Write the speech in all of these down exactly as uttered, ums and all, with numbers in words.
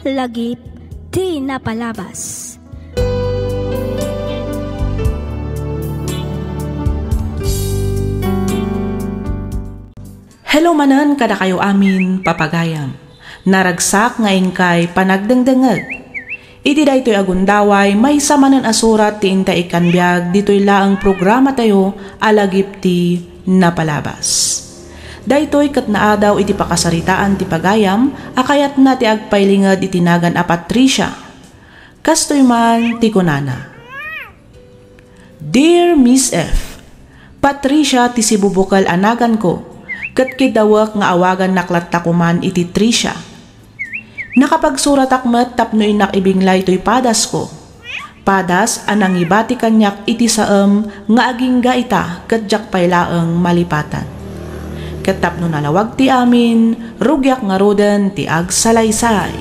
Lagip ti napalabas. Hello manen kadakayo amin, papagayam. Naragsak nga inkay panagdengdengngeg. Iti daytoy a gundaway, maysa manen a surat ti inta ikkan biag ditoy laeng programatayo a Lagip ti Napalabas. Daytoy ket naadaw iti pakasaritaan ti pagayam a kayatna ti agpailinged iti nagan a Patricia. Kastoy man ti kunana, "Dear Miss F, Patricia ti sibubukel a naganko, ket kidawek nga awagannak latta koman iti Tricia. Nakapagsuratak met tapno innak ibinglay toy padasko. Padas a nangibati kaniak iti saem nga agingga ita ket diak pay laeng malipatan. Ket tapno nalawag ti amin, rugiak ngaruden ti agsalaysay."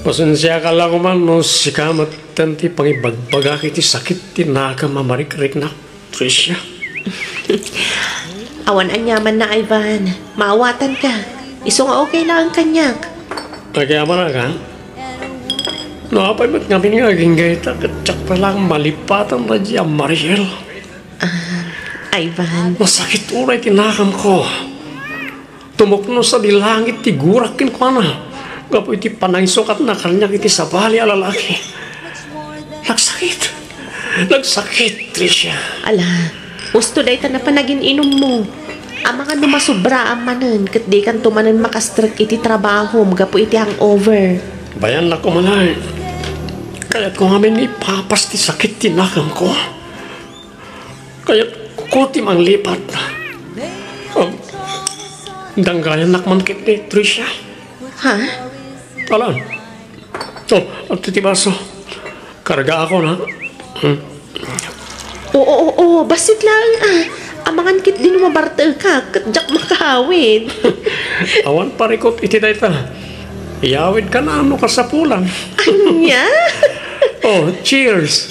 Pasensiaka la koman no sika metten ti pangibagbagak iti sakit ti nakam a marikriknak. Tricia. Awan aniamanna, Ivan. Maawatanka. Isu nga okay laeng kaniak. Agyamanak, ha? No apay met ngamin nga agingga ita, ket diak pay laeng malipatan daydi a Mariel. Ah, Ivan. Masakit uray ti nakamko. Tumukno sadi langit ti gurak kenkuana gapu iti panangisukatna kaniak iti sabali a lalaki. Nagsakit. Nagsakit, Tricia. Ala, husto dayta napan agin-inummo. Amangan no masubraam manen ket dikanto manen makastrek iti trabahom gapu iti hangover. Bayannak umanay. Kayatko ngamin nga ipapas ti sakit ti nakamko. Kayatko ti manglipat. Um, danggayannak man ketdi, Tricia. Ha? Alan. Oh, adtoy ti baso. Kargaakon, ha? Hmm. Oo, oo, oo. Bassit laeng, ah. Amangan ketdi no mabartelka, ket diak makahawid. Awan parikut iti dayta. Iyawidka no kasapulan. Ania? Oh, cheers.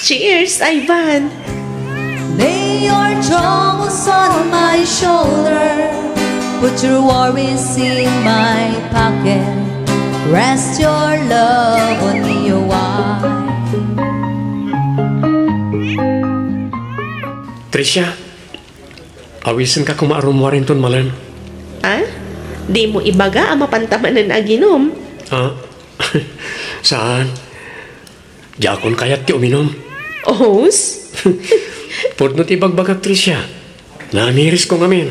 Cheers, Ivan! Lay your troubles on my shoulder, put your worries in my pocket, rest your love on me, oh, why? Tricia, awisenka koma a rummuar inton malem. Ah? Dimo ibaga a mapanta manen aginum? Ah? Saan. Diakon kayat ti uminum. Ohos? Pudno ti ibagbagak, Tricia. Naamirisko ngamin.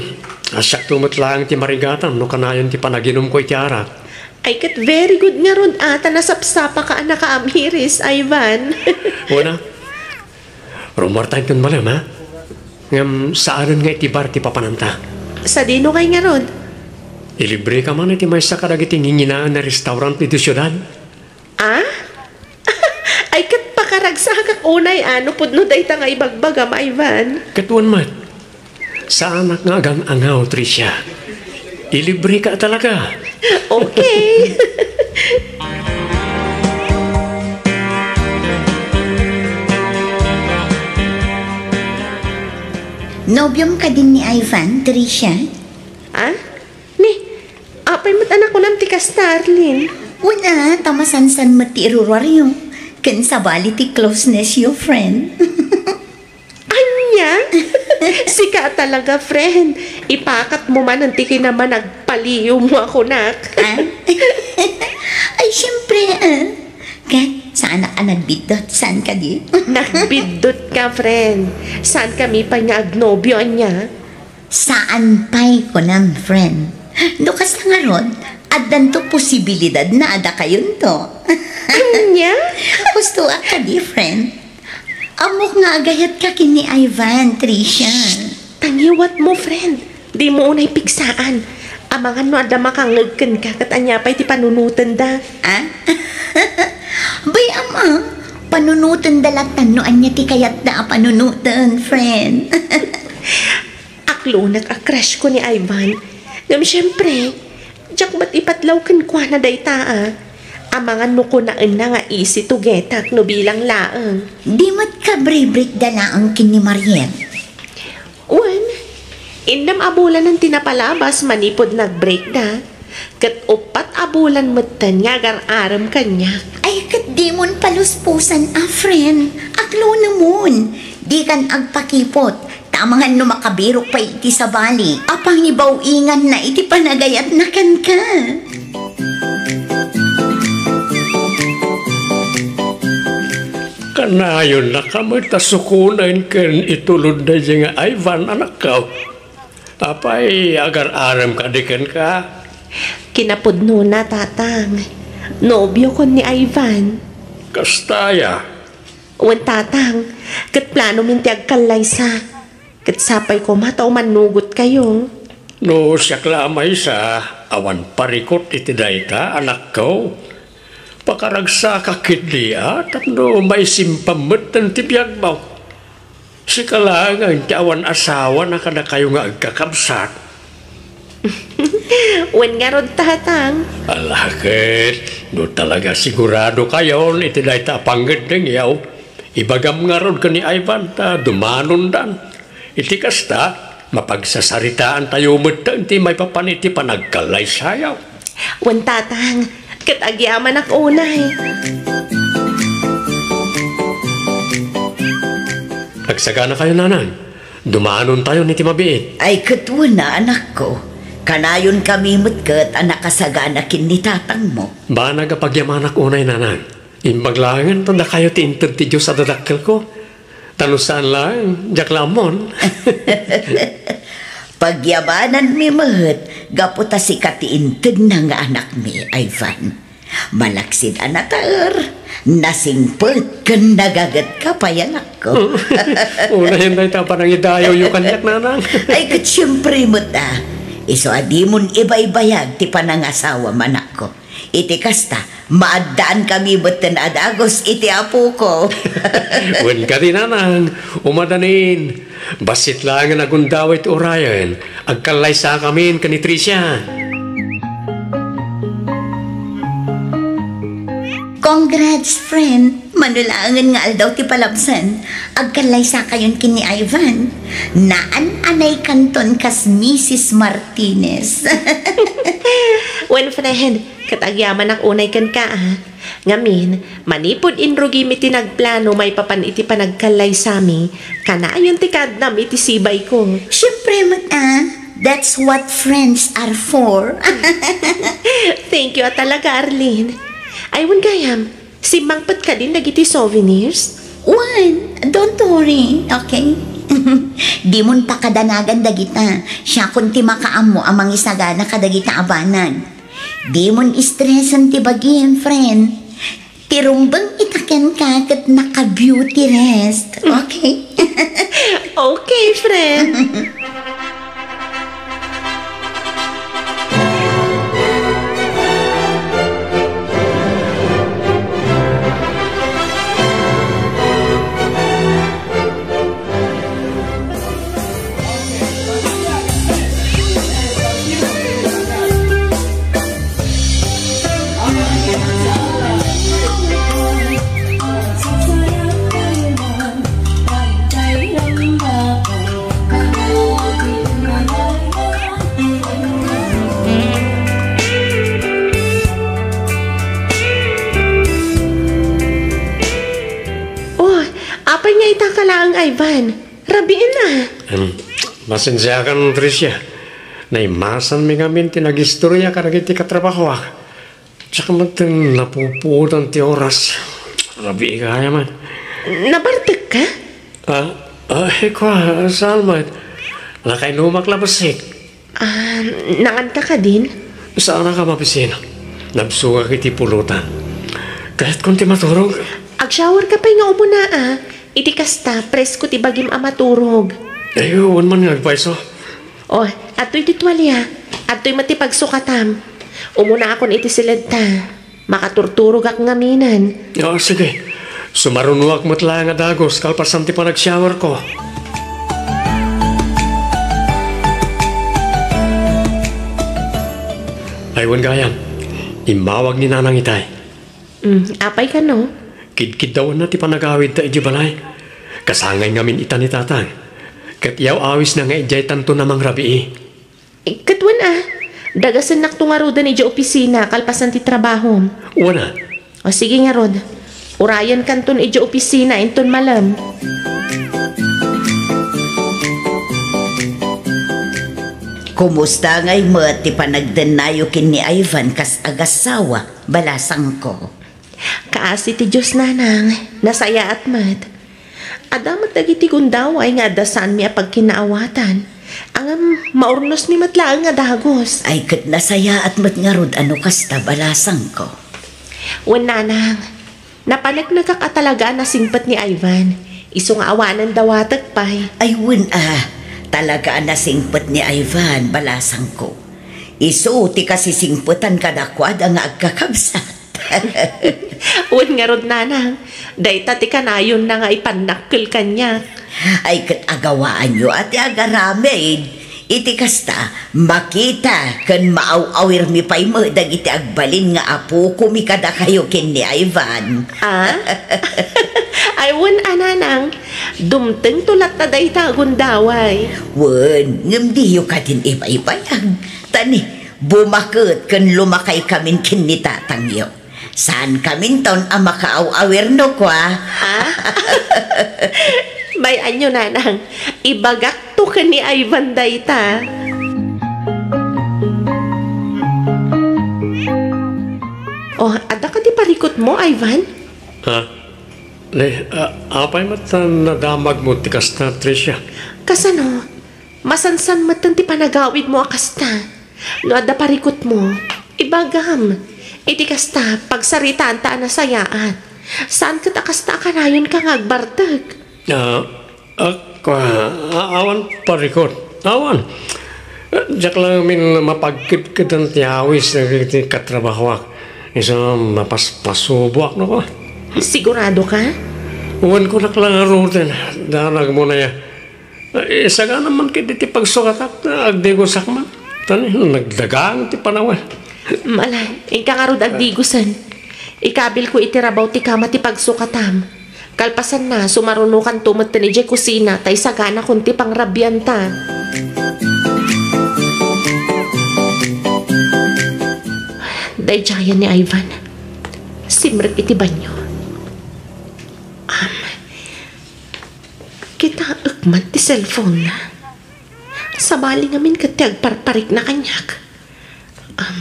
Siakto met laeng ti marigatan no kanayon ti panaginumko iti arak. Ay, ket very good ngarud a ta nasapsapaka a nakaamiris, Ivan. Wen a. Rummuarta inton malem, ha? Ngem saanen nga iti bar ti papananta. Sadino kay ngarud? Ilibreka man iti maysa kadagiti nginginaen a restaurant iti siudad. Ah? Ay, ket pakaragsakak unay a no pudno dayta nga ibagbagam, Ivan. Ket wen met, saanak nga agang-angaw, Tricia. Ilibreka talaga. Okay. Nobiom kadin ni Ivan, Tricia? Ah? Ni, apay met a nakunam ti kasta, Arlene? Wen a, ta masansan met ti iruruaryo. Ken sabali ti closeness yo, friend. Ania? Sika talaga, friend. Ipakatmo manen ti kinamanagpaliiwmo a kunak. Ah? Ay, siyempre, ah. Ket saanak a nagbiddut, saan kadi? Nagbiddut ka, friend. Saan kami pay nga agnobio, ania? Saan pay, kunam, friend. No kasta ngarud, addanto posibilidad na a dakayonto. Ania? Hustoak kadi, friend. Ammok nga agayatka ken ni Ivan, Tricia. Shh! Tangiwatmo, friend. Dimo unay pigsaan. Amangan no adda makangngeg kenka ket ania pay ti panunotenda. Ah? Bay, ama, panunotenda latta no ania ti kayatda a panunoten, friend. Aklonek a crush ko ni Ivan. Ngem siempre, diak met ipatlaw kenkuana dayta a. Amangan no kunaenna nga easy to get-ak no bilang laeng. Di met kabribrik da laeng ken ni Mariel? Wen, Innem a bulanen ti napalabas manipud nag-break da. Ket uppat a bulan metten nga agar-arem kaniak. Ay, ket dimon paluspusan a friend. Aglunemon. Dikan agpakipot. Tamangan no makabirok pay iti sabali a pangibaw-inganna iti panagayatna kenka. Kanayonnaka met a sukonen ken itulod daydiay nga Ivan, anakko. Apay, agar-arem kadi kenka? Kinapudnona, Tatang. Nobiokon ni Ivan. Kasta aya? Wen, Tatang. Ket planomin ti agkallaysa. Ket sapay koma ta umannugotkayo. No siak la a maysa, awan parikut iti dayta, anakko. Pakaragsaka ketdi a tapno maisimpam metten ti biagmo. Sika laengen ti awan asawa na kadakayo nga agkakabsat. Wen ngarud, Tatang. Ala ket, no talaga siguradokayon iti dayta a pangngeddengyo, ibagam ngarud ken ni Ivan ta dumanondan. Iti kasta, mapagsasaritaantayo metten ti maipapan iti panagkallaysayo. Wen, Tatang, ket agyamanak unay. Agsaganakayo, Nanang. Dumanontayon iti mabiit. Ay, ket wen a, anakko. Kanayonkami met ket a nakasagana ken ni tatangmo. Banag a pagyamanak unay, Nanang. Imbag laengen ta dakayo ti inted ti Dios a dadakkelko. Ta no saan laeng, diak la ammon. Pagyamananmi met, gapu ta sika ti intedna nga anakmi, Ivan. Malaksid a nataer, nasingpet, ken nagagetka pay, anakko. Unayen dayta a panangidayoyo kaniak, Nanang. Ay, ket siempre met a. Isu a dimon ibaybayag ti panangasawam, anakko. Iti kasta, maaddaankami metten a dagus iti apoko. Wen kadi, Nanang, umadanin. Bassit laengen a gundaway ti urayen, agkallaysakamin ken ni Tricia. Congrats, friend! Mano laengen nga aldaw ti palabsan. Agkallaysakayon ken ni Ivan. Naan-anaykanton kas Misis Martinez. Wen, friend, ket agyamanak unay kenka, a. Ngamin, manipud inrugimi ti nagplano maipapan iti panagkallaysami, kanayon ti kaaddam iti sibayko. Siempre met a, that's what friends are for. Thank you a talaga, Arlene. Ay, wen gayam, simmangpet kadin dagiti souvenirs? Wen, don't worry, okay? Dimon pakadanagan dagita. Siakon ti makaammo a mangisagana kadagita a banag. Dimon stresen ti bagim, friend. Ti rumbeng ita kenka ket naka-beauty rest. Okay? Okay, friend. Oh, apay nga ita ka laeng, Ivan? Rabiin a. Em, pasensiakan, Tricia. Naimasanmi ngamin ti nagistoria kadagiti katrabahoak. Diak metten napupuotan ti oras. Rabii gayam. Nabartekka? Ah, ah, kua, saan met? Nakainumak la bassit. Ah, nanganka kadin? Saanka mabisin? Nabsogak iti pulutan. Kayatkon ti maturog. Agshowerka pay nga umuna, a. Iti kasta, presko ti bagim a maturog. Ay, wen man nga agpayso. Oh, adtoy ti tualia. Adtoy met ti pagsukatam. Umunaakon iti siledta. Makaturturogak ngaminen. Oh, sige. Sumarunoak met laeng a dagus kalpasan ti panagshowerko. Ay, wen gayam, immawag ni Nanang itay. Mm, apay kano? Kidkiddawanna ti panagawidda idiay balay. Kasangay ngamin ita ni Tatang. Ket yaw-awisna nga idiay tanto na mangrabii. Eh, ket wen a, dagasennakto ngaruden idiay opisina kalpasan ti trabahom. Wen a. O sige ngarud, urayenkanton idiay opisina inton malem. Kumusta ngay met ti panagdennayo ken ni Ivan kas agassawa, balasangko? Kaasi ti Dios, nanang, nasayaat met. Adda met dagiti gundaway nga adda saanmi a pagkinaawatan. Ngem maurnosmi met laeng a dagus. Ay, ket nasayaat met ngarud a no kasta, balasangko. Wen, nanang, napaneknekak a talaga a nasingpet ni Ivan. Isu nga awanen dawatek pay. Ay, wen a, talaga a nasingpet ni Ivan, balasangko. Isu ti kasisingpetan kadakuada nga agkakabsat. Wen ngarud, nanang, dayta ti kanayonna nga ipannakkel kaniak. Ay, ket agawaanyo a ti agaramid. Iti kasta, makita ken maaw-awirmi pay met dagiti agbalin nga apokomi kadakayo ken ni Ivan. Ah? Ay, wen a, nanang, dumtengto latta dayta a gundaway. Wen, ngem diyo kadin ibaybayag. Ta ni, bumaket ken lumakaykamin ken ni tatangyo. Saankaminton a makaaw-awir no kua. Ah? Bay-anyo, nanang, ibagakto ken ni Ivan dayta. Oh, adda kadi parikutmo, Ivan? Ha? Ne, a-, apay met a nadamagmo ti kasta, Tricia? Kasano? Masansan metten ti panagawidmo a kasta. No adda parikutmo, ibagam. Iti kasta, pagsaritaanta a nasayaat. Saan ket a kasta a kanayonka nga agbartek? Ah, ak-, ah, awan parikut. Awan. Eh, diak la ngamin mapagkedkedan ti awis dagiti katrabahoak. Isu mapaspasuboak no kua. Sigurado ka? Wen, kunak la ngaruden, danagmo na ya. Eh, sagana man ket iti pagsukatak, agdigosak man. Tani, nagdagang ti panawen. Mala, inka ngarud agdigosen. Ikabilko iti rabaw ti kama ti pagsukatam. Kalpasanna, sumarunokanto metten idiay kusina, tay saganakon ti pangrabianta. Daydiayen ni Ivan. Simrek iti banio. Am, kitaek man ti cellphone-na. Sabali ngamin ket ti agparparikna kaniak. Am,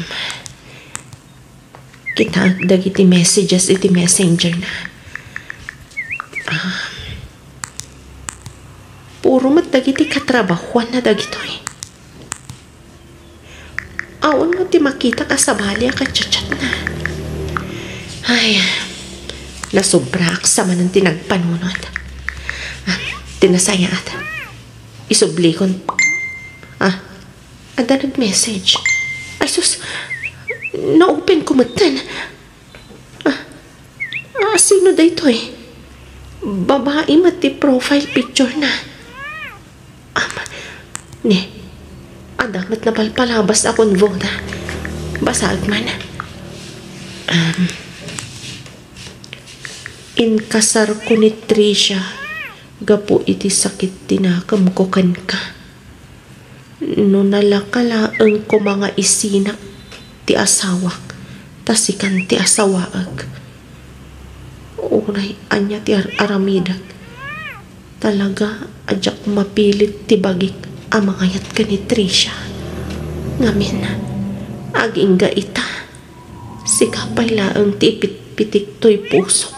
kitaek dagiti messages iti messenger-na. Am, puro met dagiti katrabahoanna dagitoy. Awan nga ti makitak a sabali a kachat-chatna. Ay, nasobraak sa manen ti nagpanunot. Ah, ti nasayaat. Isublikon. Ah, adda nag-message. Ay, sus, na-open ko metten. Ah, ah, sino daytoy? Babai met ti profile picture-na. Am, ne, adda met napalpalabas a convo-na. Basaek man. Am, inkasarko ni Tricia gapu iti sakit ti nakemko kenka. No nalaka laeng koma nga isinak ti asawak, ta sikan ti asawaek. Uray ania ti ar-aramidek, talaga a diak mapilit ti bagik a mangayat ken ni Tricia. Ngamin, agingga ita, sika pay laeng ti ipitpitik toy pusok.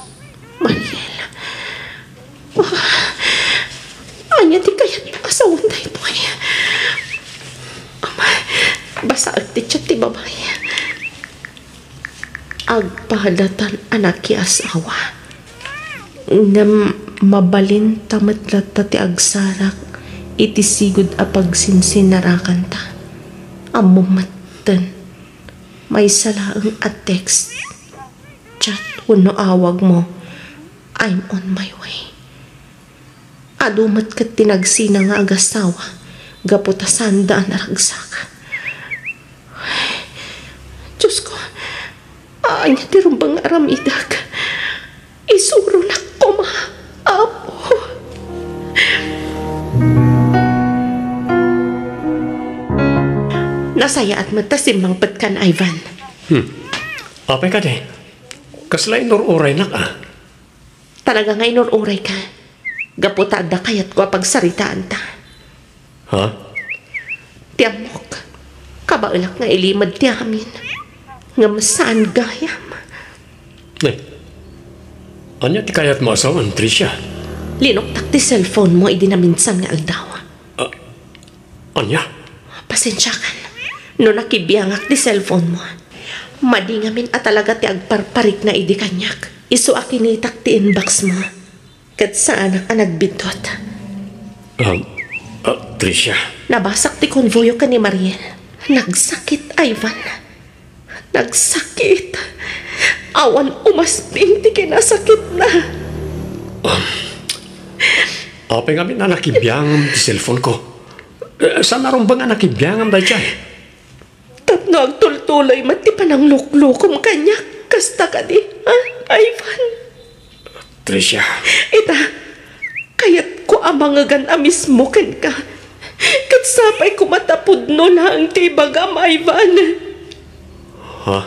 Mariel. Ah, ania ti kayatna a sawen daytoy? Ama, basaek ti chat ti babai. Agpadatan a nakiasawa. Ngem mabalinta met latta ti agsarak iti sigud a pagsinsinarakanta. Ammom metten, maysa laeng a text, chat wenno awagmo, "I'm on my way." Adu met ket ti nagsina nga agassawa gapu ta saanda a naragsak. Diosko, ania ti rumbeng nga aramidek? Isuronak koma, Apo. Nasayaat met ta simmangpetkan, Ivan. Hmm. Apay kadi? Kasla inur-uraynak a? Talaga nga inur-urayka. Gapu ta adda kayatko a pagsaritaanta. Ha? Ti ammok, kabaelak nga ilimed ti amin. Ngem saan gayam. Eh, ania ti kayatmo a sawen, Tricia? Linuktak ti cellphone mo idi naminsan nga aldaw. Ah, ania? Pasensiakan no nakibiangak ti cellphone mo. Madi ngamin a talaga ti agparparikna idi kaniak. Isu a kinitak ti inbox mo. Ket saanak a nagbiddut. Um, ah, Tricia. Nabasak ti konvoyo ken ni Mariel. Nagsakit, Ivan. Nagsakit. Awan umasping ti kinasakitna. Um, apay ngamin a nakibiangam ti cellphone ko? Eh, saan a rumbeng a nakibiangam daydiay? Tapno agtultuloy met ti panangluklukom kaniak, kasta kadi, ha, Ivan? Tricia. Ita, kayatko a mangegan a mismo kenka. Ket sapay koma ta pudno laeng ti ibagam, Ivan. Ha?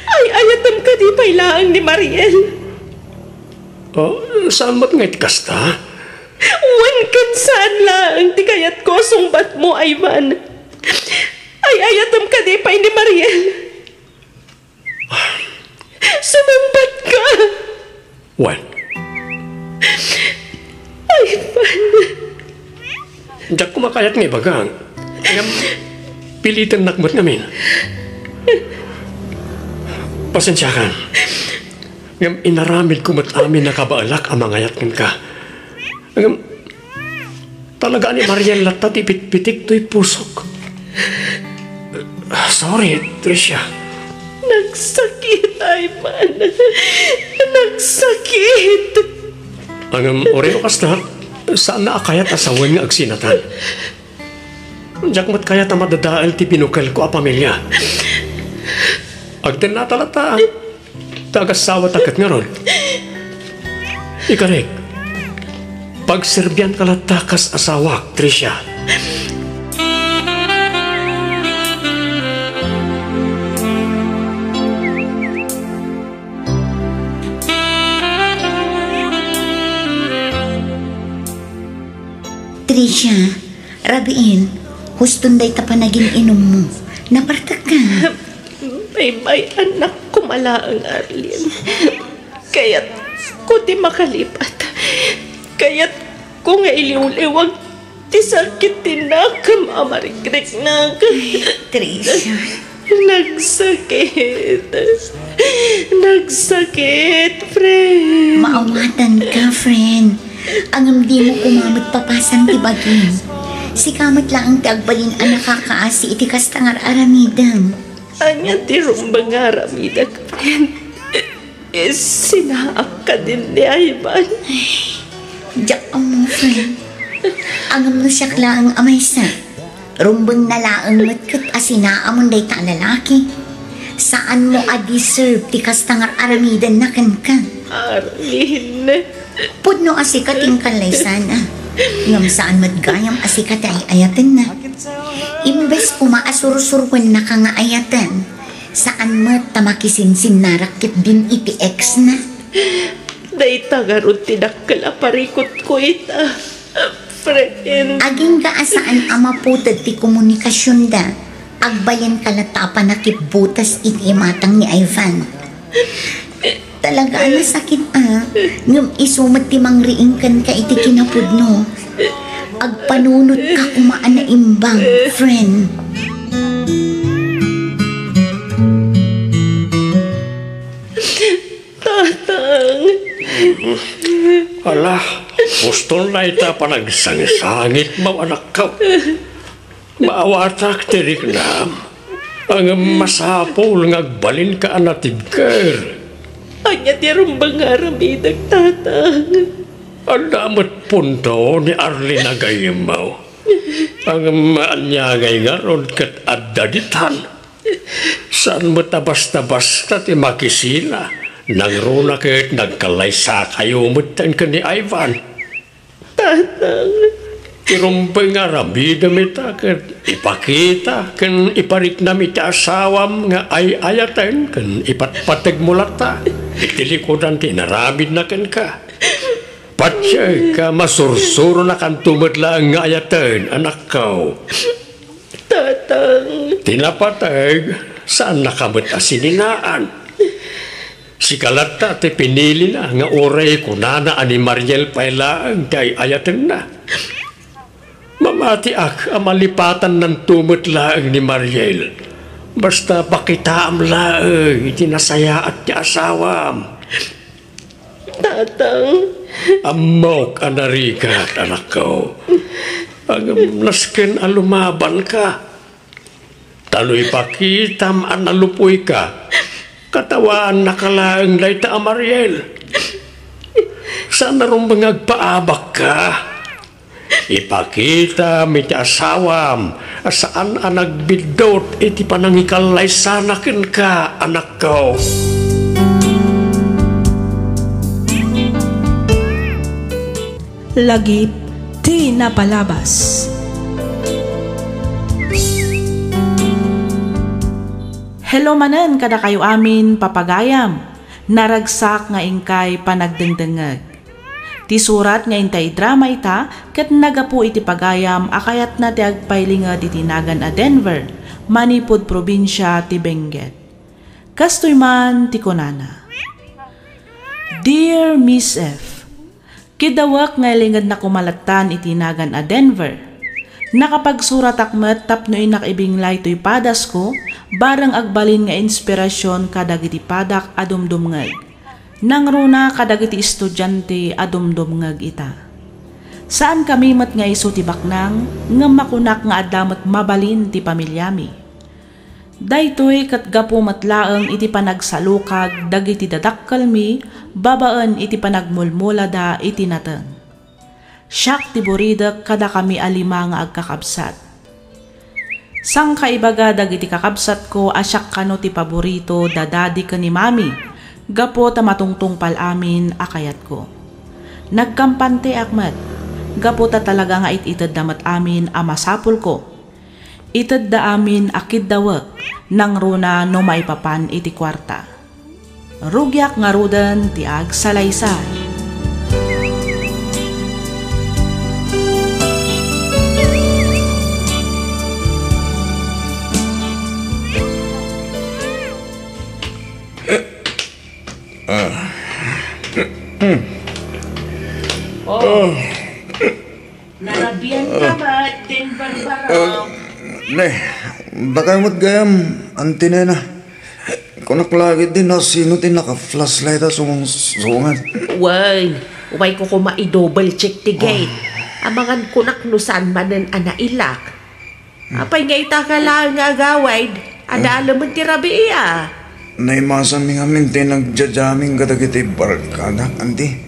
Ay-ayatem kadi pay laeng ni Mariel? Oh, saan met nga iti kasta? Wen ken saan laeng ti kayatko a sungbatmo, Ivan. Ay-ayatem kadi pay ni Mariel? Sumungbatka! Wen. Ivan. Diak koma kayat nga ibagam. Ngem, pilitennak met ngamin. Pasensiakan. Ngem inaramidko met amin a kabaelak a mangayat kenka. Ngem, talaga ni Mariel latta ti pitpitik toy pusok. Sorry, Tricia. Nagsakit, Ivan. Nagsakit. Ngem, uray no kasta, saan a kayat a sawen nga agsinatan. Diak met kayat a madadael ti binukelko a pamilia. Agtennata latta. Ta agasawata ket ngarud. Ikarik, pagserbianka latta kas asawak, Tricia. Tricia, rabiin, huston dayta panagin-inummo. Napartekka. Baybay-anak koma laeng, Arlene. Kayatko ti makalipat. Kayatko nga iliwliwag ti sakit ti nakam a marikriknak. Tricia. Nagsakit. Nagsakit, friend. Maawatanka, friend. Ngem dimo koma met papasan ti bagim. Sika met laeng ti agbalin a nakakaasi iti kasta nga ar-aramidem. Ania ti rumbeng nga aramidek, friend? Sinaak kadin ni Ivan. Diak ammo, friend. Ngem no siak laeng a maysa, rumbengna laeng met ket a sinaamon dayta a lalaki. Saanmo a deserve ti kasta nga ar-aramidenna kenka. Arlene. Pudno a sika ti inkallaysana, a. Ngem saan met gayam a sika ti ay-ayatenna. Imbes koma a sursuruennaka nga ayaten, saan met ta makisinsinnarak ketdin iti ex-na. Dayta ngarud ti dakkel a parikutko ita, friend. Agingga a saan a maputed ti komunikasionda, agbalinka latta a pannakibbutas iti imatang ni Ivan. Talaga a nasakit, a. Ngem isu met ti mangriing kenka iti kinapudno. Agpanunotka koma a naimbag, friend. Tatang. Ala, huston dayta a panagsangsangitmo, anakko. Maawatak ti riknam. Ngem masapul nga agbalinka a natibker. Ania ti rumbeng nga aramidek, Tatang? Adda met punto ni Arlene a gayyemmo. Ngem ania ngay ngarud ket adda ditan? Saan met a basta-basta ti makisina. Nangruna ket nagkallaysakayo metten ken ni Ivan. Tatang, Ti rumbeng nga aramidem ita ket ipakita ken ipariknam iti asawam nga ay-ayaten ken ipatpategmo latta iti likudan ti inaramidna kenka. Patiek a masursuronakanto met laeng nga ayaten, anakko. Tatang. Ti napateg, saannaka met a sininaan. Sika latta ti pinilina nga uray kunana a ni Mariel pay laeng ti ay-ayatenna. Mamatiak a malipatannanto met laeng ni Mariel. Basta pakitaam laeng iti nasayaat ti asawam. Tatang. Ammok a narigat, anakko. Ngem nasken a lumabanka. Ta no ipakitam a nalupuyka, katawaannaka laeng dayta a Mariel. Saan a rumbeng nga agpaabakka. Ipakitam iti asawam a saan a nagbiddut iti panangikallaysana kenka, anakko. Lagip ti napalabas. Hello manen kadakayo amin, papagayam. Naragsak nga inkay panagdengdengngeg. Ti surat nga intay drama ita ket naggapu iti pagayam a kayatna ti agpailinged iti nagan a Denver, manipud probinsia ti Benguet. Kastoy man ti kunana, Dear Miss F, kiddawek nga ilingedna koma lattan iti nagan a Denver. Nakapagsuratak met tapno innak ibinglay toy padasko, bareng agbalin nga inspirasion kadagiti padak a dumdumngeg. Nangruna kadagiti estudiante a dumdumngeg ita. Saankami met nga isu ti baknang, ngem makunak nga adda met mabalin ti pamiliami. Daytoy ket gapu met laeng iti panagsalukag dagiti dadakkelmi babaen iti panagmulmulada iti nateng. Siak ti buridek kadakami a lima nga agkakabsat. Sangkaibaga dagiti kakabsatko a siak kano ti paborito da Daddy ken ni Mami gapu ta matungtungpal amin a kayatko. Nagkampanteak met gapu ta talaga nga it-itedda met amin a masapulko. Itedda amin a kiddawek nangruna no maipapan iti kuarta. Rugiak ngaruden ti agsalaysay. Narabian ka met, Denver Barok. Ah, ne, dakayo met gayam, Auntie Nena. Kunak la ketdi no sino ti naka-flashlight a sumungsungad. Wen, umayko koma i-double check ti gate. Ah. Amangan kunak no saan manen a nailak. Apay nga ita ka laeng nga agawid? Adda laeng ti rabii a. Naimasanmi ngamin ti nagja-jamming kadagiti barkada, Auntie.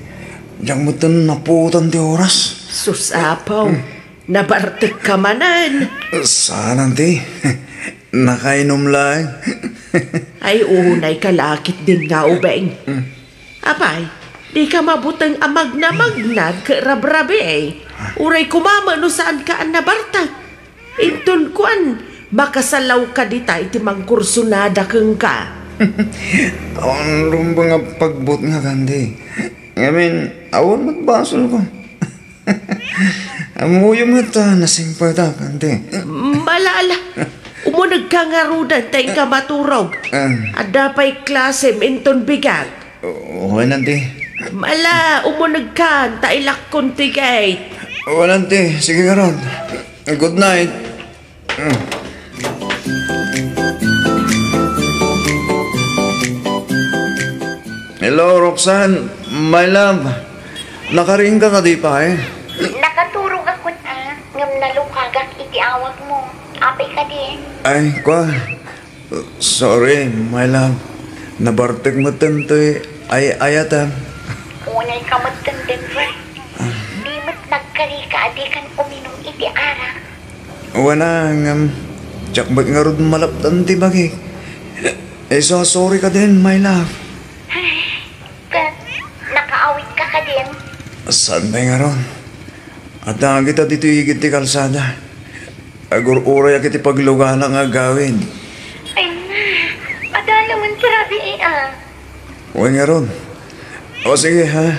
Diak metten napuotan ti oras. Sus, Apo. Hmm. Nabartek ka manen. Saan, Auntie. Nakainom laeng. Ay, unay ka la ketdin nga ubing. Hmm. Apay, dika mabuteng a magnamagnag ket rabrabii. Uray koma met no saanka a nabartek. Inton kuan, makasalawka dita iti mangkursonada kenka. Awan rumbeng a pagbutngak, Auntie. Ngamin, awan met basolko. Ammok met a nasingpetak, Auntie. Mala, ala. Umunegka ngaruden ta inka maturog. Ah. Adda pay klasem inton bigat. Wen, Auntie. Mala, umunegkan ta ilakkon ti gate. Wen, Auntie. Sige ngarud. Good night. Hello, Roxanne, my love. Nakariingka kadi pay? Nakaturogak a, ngem nalukagak iti awagmo. Apay kadi? Ay, kwa. Sorry, my love. Nabartek metten toy ay-ayatam. Unay ka metten, Denver. Ah. Di met nagkarika a dikan uminum iti arak. Wen a, ngem, diak met ngarud malapdan ti bagik. Isu a sorry kadin, my love. Ay, ket, nakaawidka kadin? Saan pay ngarud? Adda kita ditoy igid ti kalsada. Agur-urayak iti paglugana nga agawid. Ay na, adda laeng ti rabii, a. Wen ngarud. O sige, ha?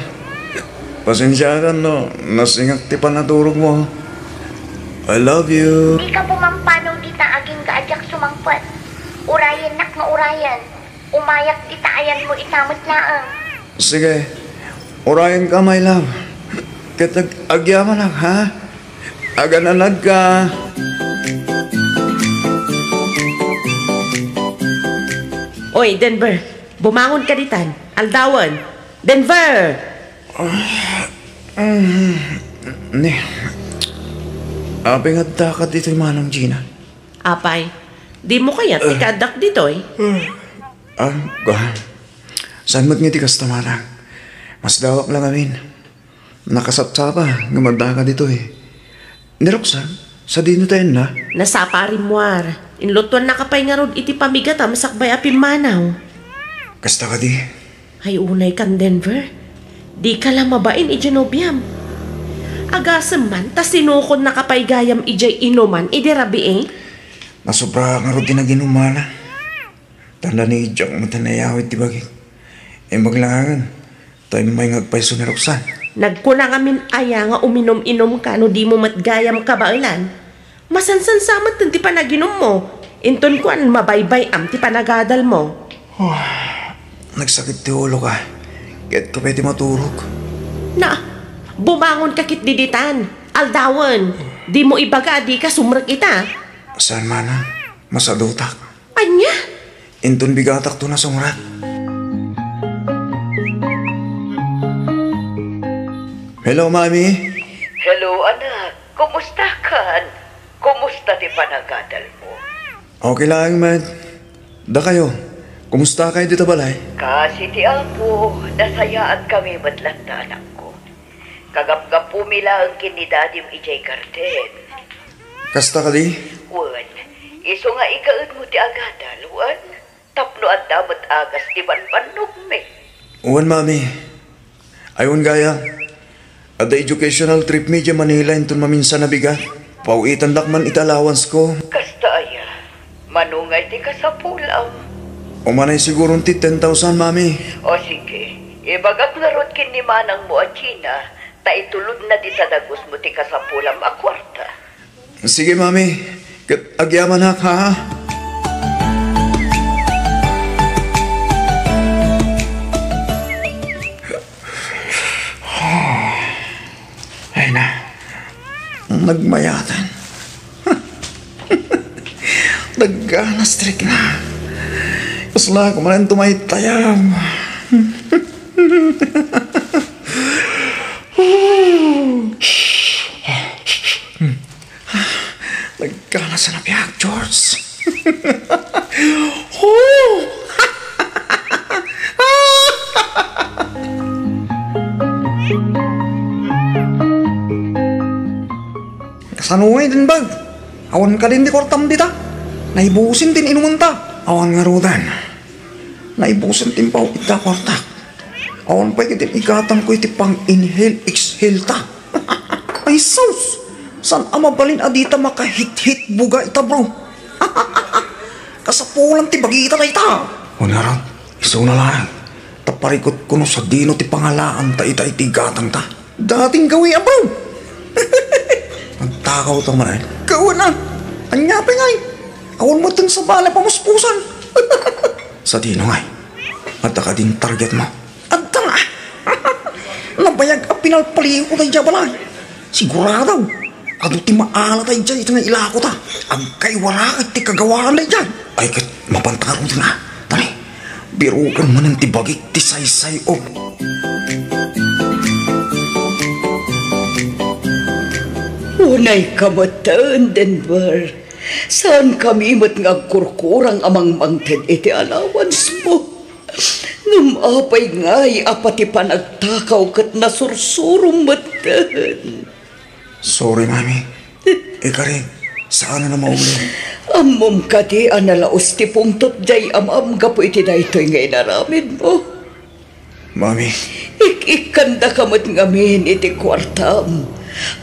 Pasensiakan no nasingak ti panaturogmo. I love you. Dika pumampanaw dita agingga a diak sumangpet. Urayennak nga urayen. Umayak dita ayanmo ita met laeng. Sige. Urayenka, my love. Ket ag-, agyamanak, ha? Agananadka. Oy, Denver, bumangonka ditan. Aldawen. Denver! Ah, mm, ni, apay nga addaka ditoy, Manang Gina? Apay, dimo kayat ti Eh. kaaddak ditoy? Ah, ga-, saan met nga ti kasta, Manang? Masdawak la ngamin. Nakasapsapa nga addaka ditoy. Ni Roxanne, sadino ti ayanna? Nasapa a rimmuar. Inlutuannaka pay ngarud iti pamigatam sakbay a pimmanaw. Kasta kadi? Ay, unaykan, Denver. Dika la mabain idiay nobiam. Agasem man ta sinukonnaka pay gayam idiay inuman idi rabii. Nasobra ngarud ti naginumana. Tanda ni, diak met nayawid ti bagik. Imbag laengen, ta immay nga agpayso ni Roxanne. Nagkuna ngamin aya nga uminum-inumka no dimo met gayam kabaelan? Masansansa metten ti panaginummo, inton kuan mabaybay-am ti panagadalmo. Nagsakit ti uloka. Kayatko pay ti maturog. Na, bumangonka ketdi ditan. Aldawen, dimo ibaga a dika sumrek ita. Saan, Manang? Masadutak. Ania? Inton bigatakto nasumrek. Hello, Mami. Hello, anak. Kumustakan? Kumusta ti panagadalmo? Okay laeng met. Dakayo, kumusta kayo dita balay? Kaasi ti Apo, nasayaatkami met latta, anakko. Kagapgapumi laeng ken ni Dadim idiay garden. Kasta kadi? Wen, isu nga ikaedmo ti agadal, wen, tapno adda met agas ti bambannogmi. Wen, Mami. Ay, wen gayam, adda educational trip mi idiay Manila inton maminsan a bigat. Paw-itandak man iti allowance ko. Kasta aya? Mano ngay ti kasapulam? Umanay siguron ti ten thousand, Mami. O sige, ibagak ngarud ken ni manangmo a Gina, ta itulodna dita dagusmo ti kasapulam a kuarta. Sige, Mami. Ket agyamanak, ha? Ay na, nagmayaten. Nagganas ti rikna. Kasla ko manen tumaytayam. Nagganas a nabiag, George. Kasano ngay din bag? Awan kadin ti kuartam dita? Naibusin ti inumenta. Awan ngaruden. Naibusen ti impaw ita kuartak. Awan pay ket igatangko iti pang-inhale, exhale ta. Ay sus! Saan a mabalin a dita makahithit buga ita, bro? Kasapulan ti bagita dayta. Wen ngarud, isuna laeng. Ta parikutko no sadino ti pangalaan ta ita iti gatangta. Dating gawi a bro. Nagtakaw ta man, eh. Kawan, ah. Ania pay ngay? Awan mo dun sa balay pamuspusan. Sadino ngay? Adda kadin targetmo? Adda nga. Nabayag a pinalpaliw ko daydiay balay. Sigurado. Adu ti maala daydiay iti nga ilako ta. Agkaiwara iti kagawaan daydiay. Ay, ket mapanta ngaruden a. Tani, biroken manen ti bagik ti saysay-o. Unay ka metten, Denver. Saankami met nga agkurkurang a mangmangted iti allowance mo. Ngem apay ngay a pati panagtakaw ket nasursurom metten? Sorry, Mami. Ikarik, saan a maulo. Ammom kadi a nalaus ti pungtot diay amam gapu iti daytoy nga inaramidmo? Mami. Ik-ikkandaka met ngamin iti kuartam.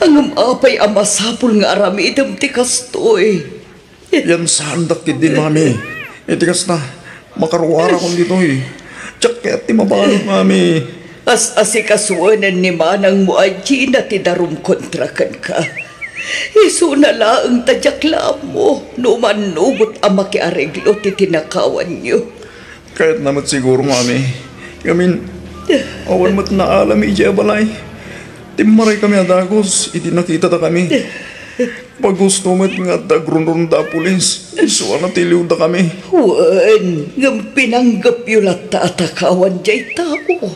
Ngem apay a masapul nga aramidem ti kastoy? Piansaandak ketdin, Mami. Iti kasta, makaruarakon ditoy. Diak kayat ti mabalud, Mami. As-asikasuenen ni manangmo a Gina ti darum kontra kenka. Isuna laeng ta diak la ammo no mannugot a makiareglo ti tinakawanyo. Kayatna met siguro, Mami. Ngamin, awan met naalam idiay a balay. Timmaray kami a dagus idi nakitada kami. Pagusto met nga adda agrunrunda a pulis. Isu a natiliwda kami. Wen, ngem pinanggepyo latta a takawan diay tao.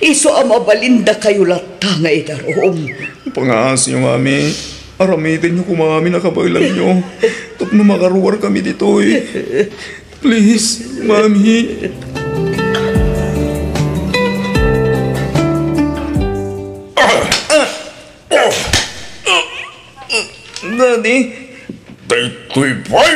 Isu a mabalindakayo latta nga idarum. Pangaasiyo, Mami. Aramidenyo koma amin a kabaelanyo tapno makaruar kami ditoy. Please, Mami. Daddy. Daytoy pay.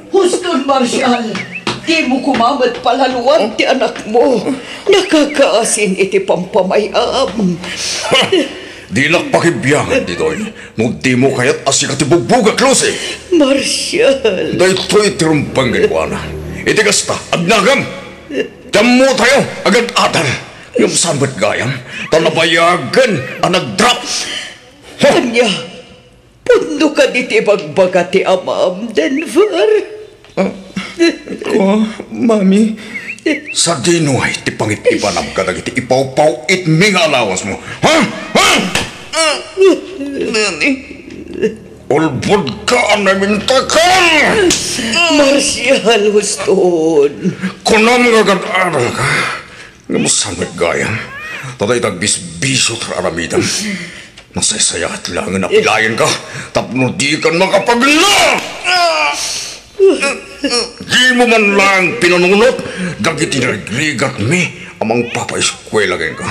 Huston, Marshall! Dimo koma met palaluan ti anakmo. Nakakaasin iti pampamay-am. Ha! Dinak pakibiangan ditoy no dimo kayat a sika ti bugbugak, Lucy. Marshall! Daytoy ti rumbeng kenkuana. Iti kasta, agnagam! Ti ammotayo, agad-adal. Ngem saan met gayam, ta nabayagen a nagdrop. Ha! Ania? Pudno kadi ti ibagbaga ti amam, Denver? Ah, kua, Mami. Sadino ngay ti pangittipanam kadagiti ipawpaw-itmi nga alawasmo? Ha? Ha? Ah, Daddy. Ulbodka a namintakal! Marshall, Huston. Kunam nga agad-adalka. Ngem saan met gayam, ta dayta agbisbisio ti aramidem. Nasaysayaat laengen a pilaenka tapno dikan makapagna! Dimo man laeng pinanunot dagiti narigrigatmi a mangpapaeskuela kenka.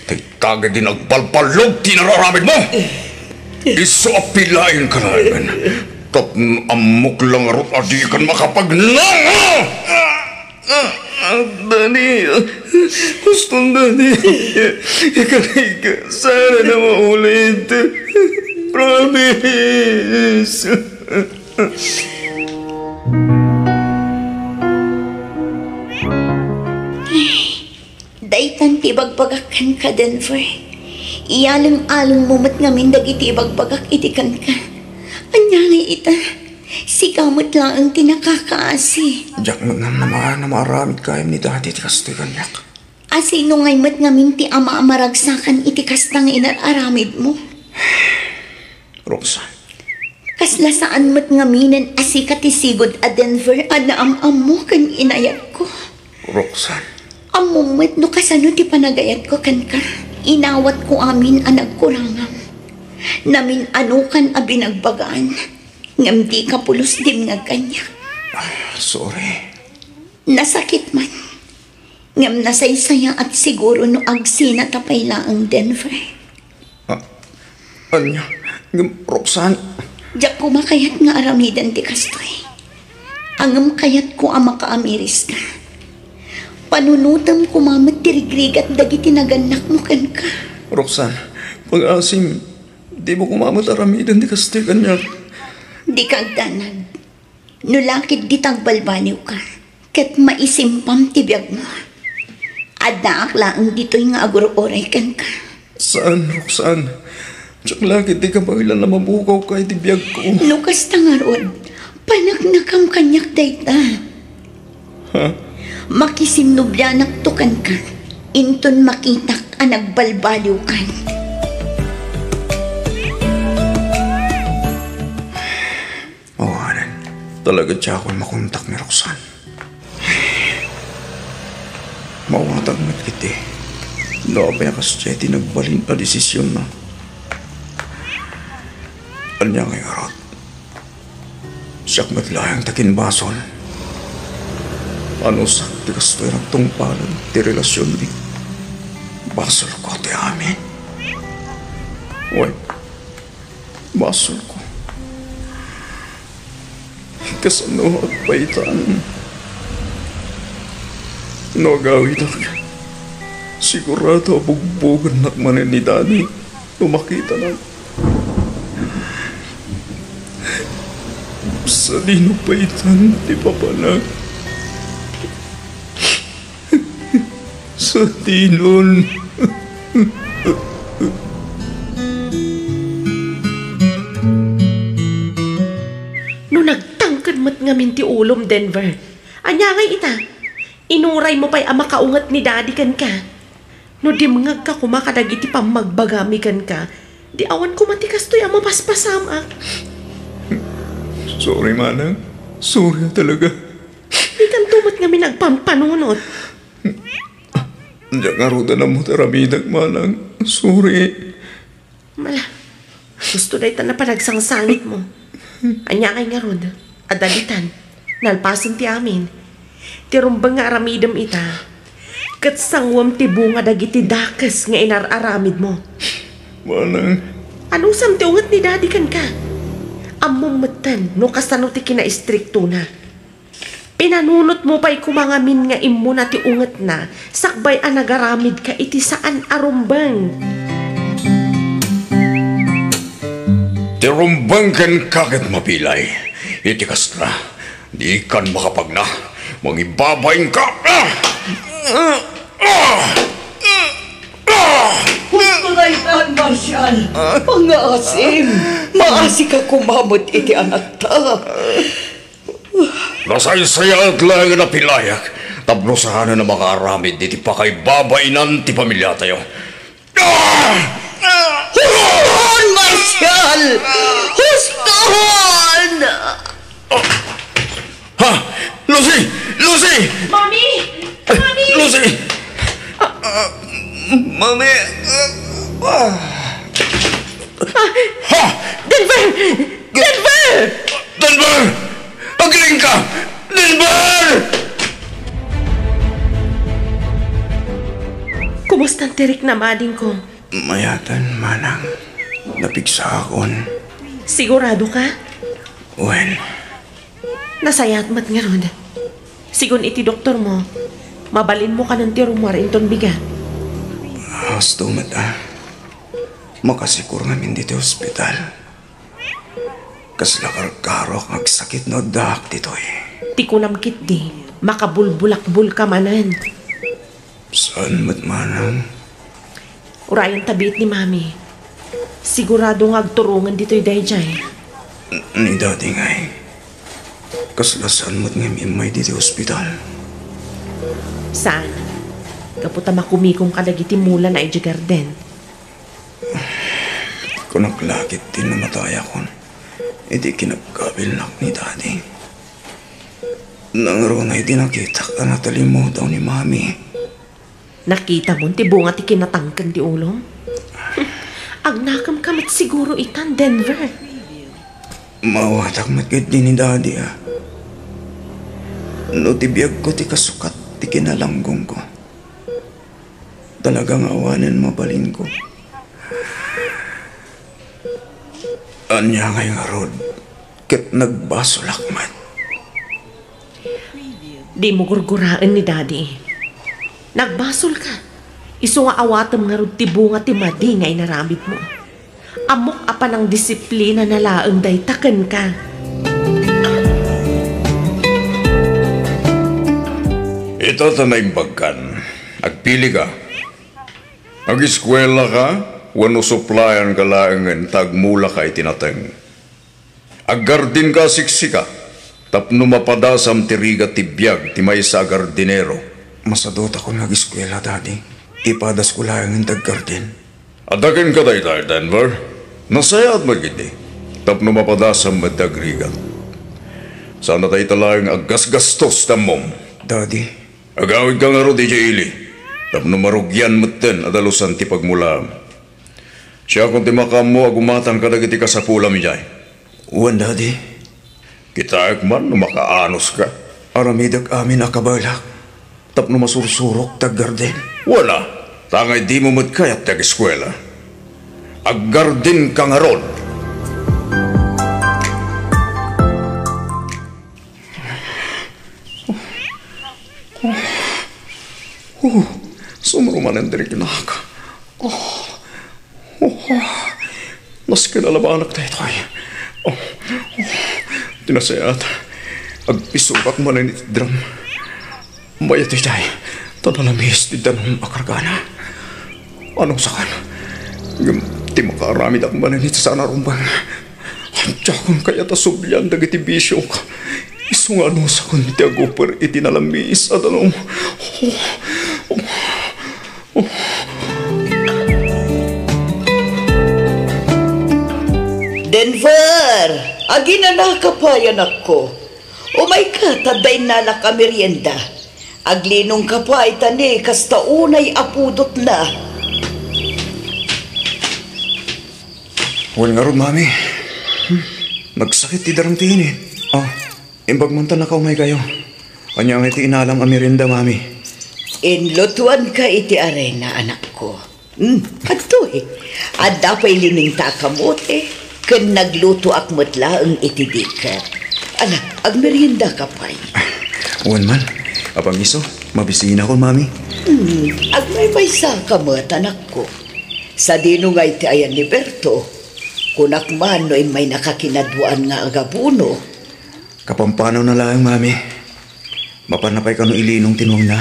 Dayta ketdi nagbalballog ti nararamidmo. Isu a pilaenka laengen tapno ammok la ngarud a dikan makapagna! Ah, ah, Daddy, Huston, Daddy. Ikarika, saan a maulit. Promise. Daytan ti ibagbagak kenka, Denver. Iyaleng-alengmo met ngamin dagiti ibagbagak idi kenka. Ania ngay ita? Sika met laeng ti nakakaasi. Diak met namnama a maaramid gayam ni Daddy ti kastoy kaniak. A sino ngay met ngamin ti ama a maragsakan iti kasta nga inar-aramidmo? Roxanne. Kasla saan met ngaminen a sika ti sigud a Denver a naam-ammo ken inayatko. Roxanne. Ammom met no kasano ti panagayatko kenka. Inawatko amin a nagkurangam. Namin-anokan a binagbagaan. Ngem dika pulos dimngeg kaniak. Ah, sorry. Nasakit man. Ngem nasaysayaat siguro no agsinata pay laeng, Denver. Ah, ania? Ngem, Roxanne. Diak koma kayat nga aramiden ti kastoy. Ngem kayatko a makaamiriska. Panunotem koma met ti rigrigat dagiti nagannakmo kenka. Roxanne, pangaasim, dimo koma met aramiden ti kastoy kaniak. Dika agdanag. No la ketdi ta agbalbaliwka, ket maisimpam ti biagmo. Addaak laeng ditoy nga agur-uray kenka. Saan, Roxanne. Diak la ketdi kabaelan a mabugawka iti biagko. No kasta ngarud, paneknekam kaniak dayta. Ha? Makisinnublianakto kenka, inton makitak a nagbalbaliwkan. Awanen, talaga diakon makontak ni Roxanne. Mawatag met iti, no apay a kasdiay ti nagbalin a desisionna. Ania ngay ngarud? Siak met laeng ti akinbasol. Anusak ti kastoy nagtungpalen ti relasionmi. Basolko ti amin. Wen, basolko. Kasano agpaytan? No agawidak, sigurado a bugbogennak manen ni Daddy no makitana. Sadino pay itan ti papana? Sadinon. No nagtangked met ngamin ti ulom, Denver, ania ngay ita? Inuraymo pay a makaunget ni Daddy kenka. No dimngegka koma kadagiti pammagbagami kenka, di awan koma ti kastoy a mapaspasamak. Sorry, Manang. Sorry talaga. Dikanto met ngamin agpampanunot. Diak ngarud a nammo ti aramidek, Manang. Sorry. Mala, gusto dayta napanagsangsanit mo. Ania ngay ngarud? Adda ditan, nalpasen ti amin. Ti rumbeng nga aramidem ita, ket sanguem ti bunga dagiti dakes nga inar-aramid mo. Manang. Anusam ti unget ni Daddy kenka? Ammom metten no kasano ti kinaistriktona. Pinanunotmo pay koma ngamin nga immuna ti ungetna sakbay a nagaramidka iti saan a rumbeng. Ti rumbeng kenka ket mapilay. Iti kasta, dikan makapagna. Mangibabainka. Ah! Ah! Ah! Ah! Husto daytan, Marshall. Pangngaasim. Maasika koma met iti anakta. Nasaysayaat laeng a napilayak tapno saanen a makaaramid iti pakaibabainan ti pamiliatayo. Ah! Huston, Marshall! Huston! Ha? Lucy! Lucy! Mami! Mami! Lucy! Ah, Mami! Ah! Ah! Ha? Denver! Denver! Denver! Agiling ka! Denver! Kumusta ti riknam, adingko? Mayatan, Manang. Napigsaakon. Sigurado ka? Wen. Nasayaat met ngarud. Sigun iti doktormo, mabalinmo kanon ti rummuar inton bigat. Husto met a. Makasikor ngamin ditoy ospital. Kasla karkarok nga agsakit no addaak ditoy. Ti kunam ketdi, makabulbulakbol ka manen. Saan met, Manang? Urayen ta biit ni Mami. Sigurado nga agturongen ditoy daydiay. Ni Daddy ngay. Kasla saan met nga immay ditoy ospital? Saan? Gapu ta makumikom kadagiti mulana idiay garden. Kunak la ketdi no matayakon iti kinaggabilnak ni Daddy. Nangruna idi nakitak a natalimudaw ni Mami. Nakitamon ti bunga ti kinatangken ti ulom? Agnakemka met siguro itan, Denver. Maawatak met ketdi ni Daddy a no ti biagko ti kasukat ti kinalanggongko. Talaga nga awanen mabalinko. Ania ngay ngarud ket nagbasolak met? Dimo gurguraen ni Daddy. Nagbasolka. Isu nga awatem ngarud ti bunga ti madi nga inaramidmo. Ammok a panangdisiplinana laeng dayta kenka. Ita ta naimbagkan. Agpilika. Ageskuelaka wenno suplayanka laengen ta agmulaka iti nateng. Aggardinka a siksika tapno mapadasam ti rigat ti biag ti maysa a gardinero. Masadutakon nga ageskuela, Daddy. Ipadasko laengen ti aggarden. Adda kenka dayta, Denver. Nasayaat met ketdi tapno mapadasam met ti agrigat. Saan a dayta laeng aggasgastos ti ammom. Daddy. Agawidka ngarud idiay ili tapno marugian metten a dalusan ti pagmulaam. Siakon ti makaammo a gumatan kadagiti kasapulam idiay. Wen, Daddy. Kitaek man no makaanoska. Aramidek amin a kabaelak tapno masursurok ti aggarden. Wen a, ta ngay dimo met kayat ti ageskuela. Aggardenka ngarud. Oh, sumro manen dirigenak. Oh, oh, oh. Nasken a labanak daytoy. Oh, oh. Ti nasayaat, agpisugak manen iti drum. Mayat itay, ta nalamis ti danum a kargana. Anusakan? Ngem ti makaaramidak manen iti saan a rumbeng. Diakon kayat a sublian dagiti bisiok. Isu nga anusakon ti aguper iti nalamis a danum. Denver! Aginanaka pay, anakko. Umayka, ta adda innalak a merienda. Aglinongka pay, ta ni kasta unay a pudotna. Wen ngarud, Mami. Hmm. Nagsakit ti darang ti init. Oh, imbag man ta nakaumaykayo. Ania ngay ti inalam a merienda, Mami? Inlutuanka iti arena, anakko. Hmm, adtoy. Adda pay liningta a kamote, ken naglutoak met laeng iti diket. Ala, agmeriendaka pay. Wen man, apang isu, mabisinakon, Mami. Hmm, agmaymaysaka met, anakko. Sadino ngay ti ayan ni Berto? Kunak man no immaynaka kinaduaan nga agabuno. Kapampanawna laeng, Mami. Mapanna pay kano ilinong ti nuangna.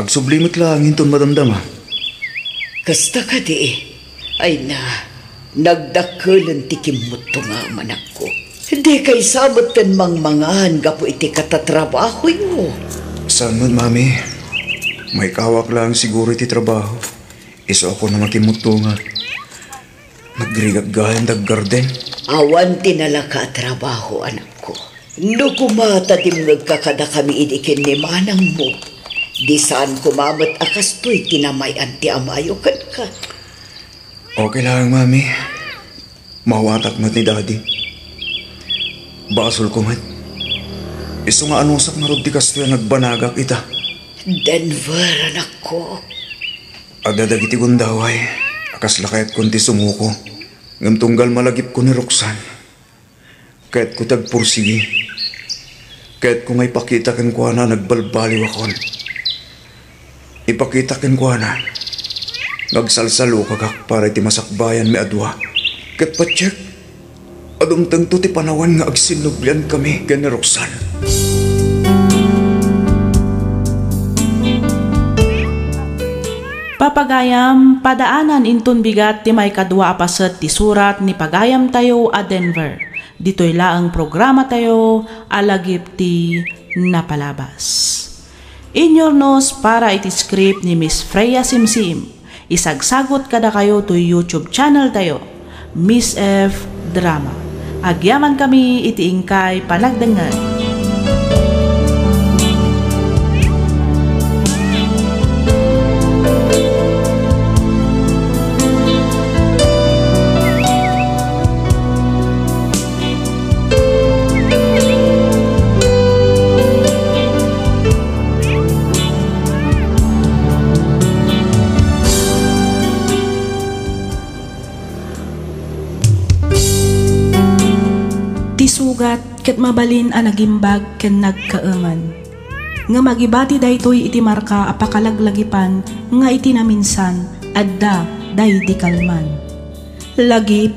Agsubli met laeng inton madamdama. Kasta kadi? Ay na, nagdakkelen ti kimmuttongam, anakko. Dikay sa metten mangmangan gapu iti katatrabahoyo. Saan met, Mami. Maikawak laeng siguro iti trabaho. Isuakon a makimmuttonga. Nagrigak gayam daggarden. Awan ti nalaka a trabaho, anakko. No koma ta dimngegka kadakami idi ken ni manangmo, di saan koma met a kastoy ti namay-an ti amayo kenka. Okay lang, Mami. Mawatak met ni Daddy. Basolko met. Isu nga anusak ngarud ti kastoy a nagbanagak ita. Denver, anakko. Adda dagiti gundaway a kasla kayatkon ti sumuko, ngem tunggal malagipko ni Roxanne, kayatko ti agpursigi. Kayatko nga ipakita kenkuana a nagbalbaliwakon. Ipakita kenkuana nga agsalsalukagak para iti masakbayanmi a dua. Ket patiek, dumtengto ti panawen nga agsinnubliankami ken ni Roxanne. Papagayam, padaanan inton bigat ti maikadua a paset ti surat ni pagayamtayo a Denver. Ditoy laeng programatayo a Lagip ti Napalabas. Inyurnos para iti script ni Miss Freya Simsim. Isagsagut kadakayo toy YouTube channel tayo, Miss F Drama. Agyamankami iti inkay panagdengngeg. Ti sugat ket mabalin a nagimbag ken nagkaeman. Ngem agibati daytoy iti marka a pakalaglagipan nga iti naminsan adda daydi kalman. Lagip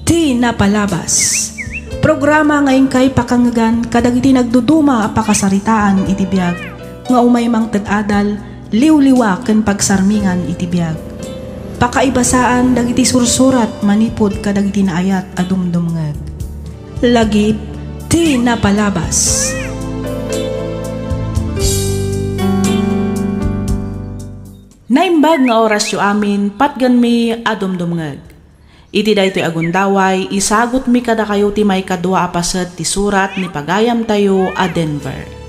ti Napalabas. Programa nga inkay pakangngegan kadagiti nagduduma a pakasaritaan iti biag nga umay mangted adal, liwliwa ken pagsarmingan iti biag. Pakaibasaan dagiti sursurat manipud kadagiti naayat a dumdumngeg. Lagip ti Napalabas. Naimbag nga orasyo amin, patgenmi a dumdumngeg. Iti daytoy a gundaway, isagutmi kadakayo ti maikadua a paset ti surat ni pagayamtayo a Denver.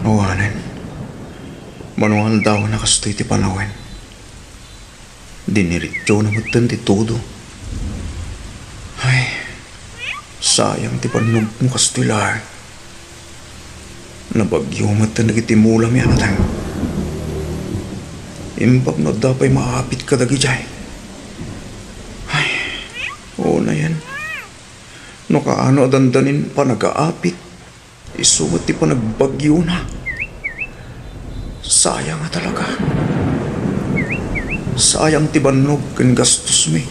Awanen, mano nga aldawen a kastoy ti panawen. Diniritsona metten ti todo. Ay, sayang ti pannugmo kastoy laeng. Nabagyo metten dagiti mulami a nateng. Imbag no adda pay maapit kadagidiay. Ay, unayen. No kaano a dandanin panagaapit, isu met ti panagbagyona. Sayang a talaga. Sayang ti bannog ken gastosmi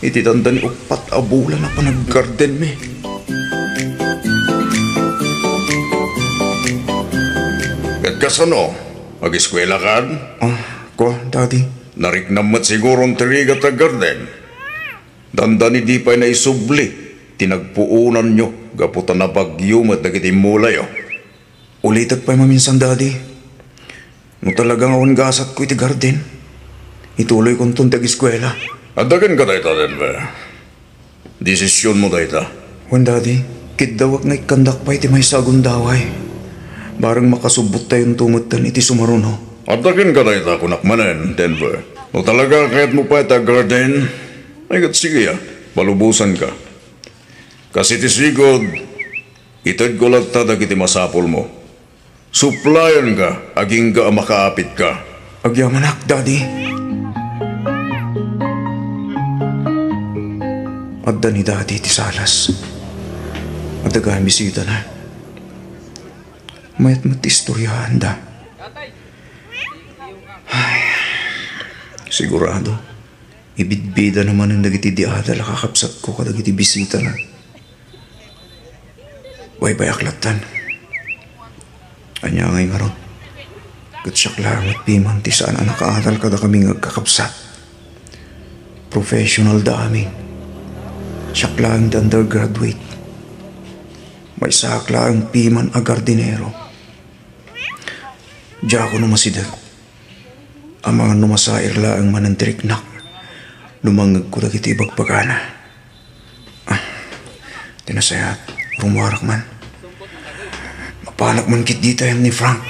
iti dandani uppat a bulan a panaggardenmi. Ket kasano? Ageskuelakan? Ah, kua, Daddy. Nariknam met siguron ti rigat a garden. Dandani di pay naisubli ti nagpuonanyo gapu ta nabagyo met dagiti immulayo. Ulitek pay maminsan, Daddy. No talaga nga awan gasatko iti garden, ituloykonton ti ageskuela. Adda kenka dayta, Denver. Desisionmo dayta. Wen, Daddy, kiddawek nga ikkandak pay ti maysa a gundaway. Bareng makasubbottayonto metten iti sumaruno. Adda kenka dayta, kunak manen, Denver. No talaga kayatmo pay ti garden, ay ket sige a, palubosanka. Kas iti sigud, itedko latta dagiti masapulmo. Suplayanka agingga a makaapitka. Agyamanak, Daddy. Adda ni Daddy ti salas. Adda gayam bisitana. Mayat met ti istoryaanda. Ay, sigurado. Ibidbidana manen dagiti di adal a kakabsatko kadagiti bisitana. Baybayak lattan. Ania ngay ngarud? Ket siak laeng met piman ti saan a nakaadal kadakami nga agkakabsat. Professional da amin. Siak laeng ti undergraduate. Maysaak laeng piman a gardinero. Diakon umasideg. Amangan no masair laeng manen ti riknak no mangngegko dagiti ibagbagana. Ah, ti nasayaat, rummuarak man. Mapanak man ketdi ta yan ni Frank.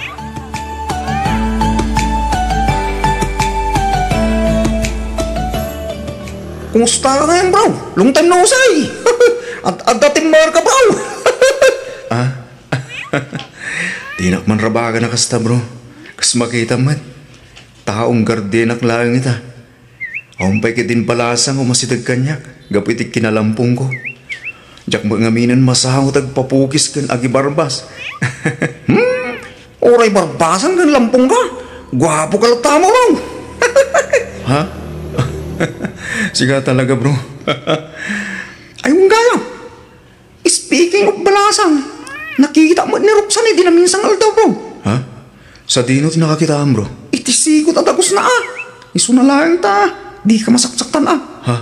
Kumusta ka ngayon, bro? Long time no see. Ad-, adda timmar ka, bro. Ah? Dinak man rabagan a kasta, bro. Kas makitam met. Taong gardenak laeng ita. Awan pay ketdin balasang a umasideg kaniak gapu iti kinalampongko. Diak met ngaminen masango ti agpapukis ken agibarbas. Hmm? Uray barbasan ken lampongka. Guapoka latta, bro. Ha? Sika talaga, bro. Ay, wen gayam. Speaking of balasang, nakitak met ni Roxanne idi naminsan nga aldaw, bro. Ha? Sadino ti nakakitaam, bro? Iti sigud a dagusna, a. Isuna laeng ta dika masaksaktan, a. Ha?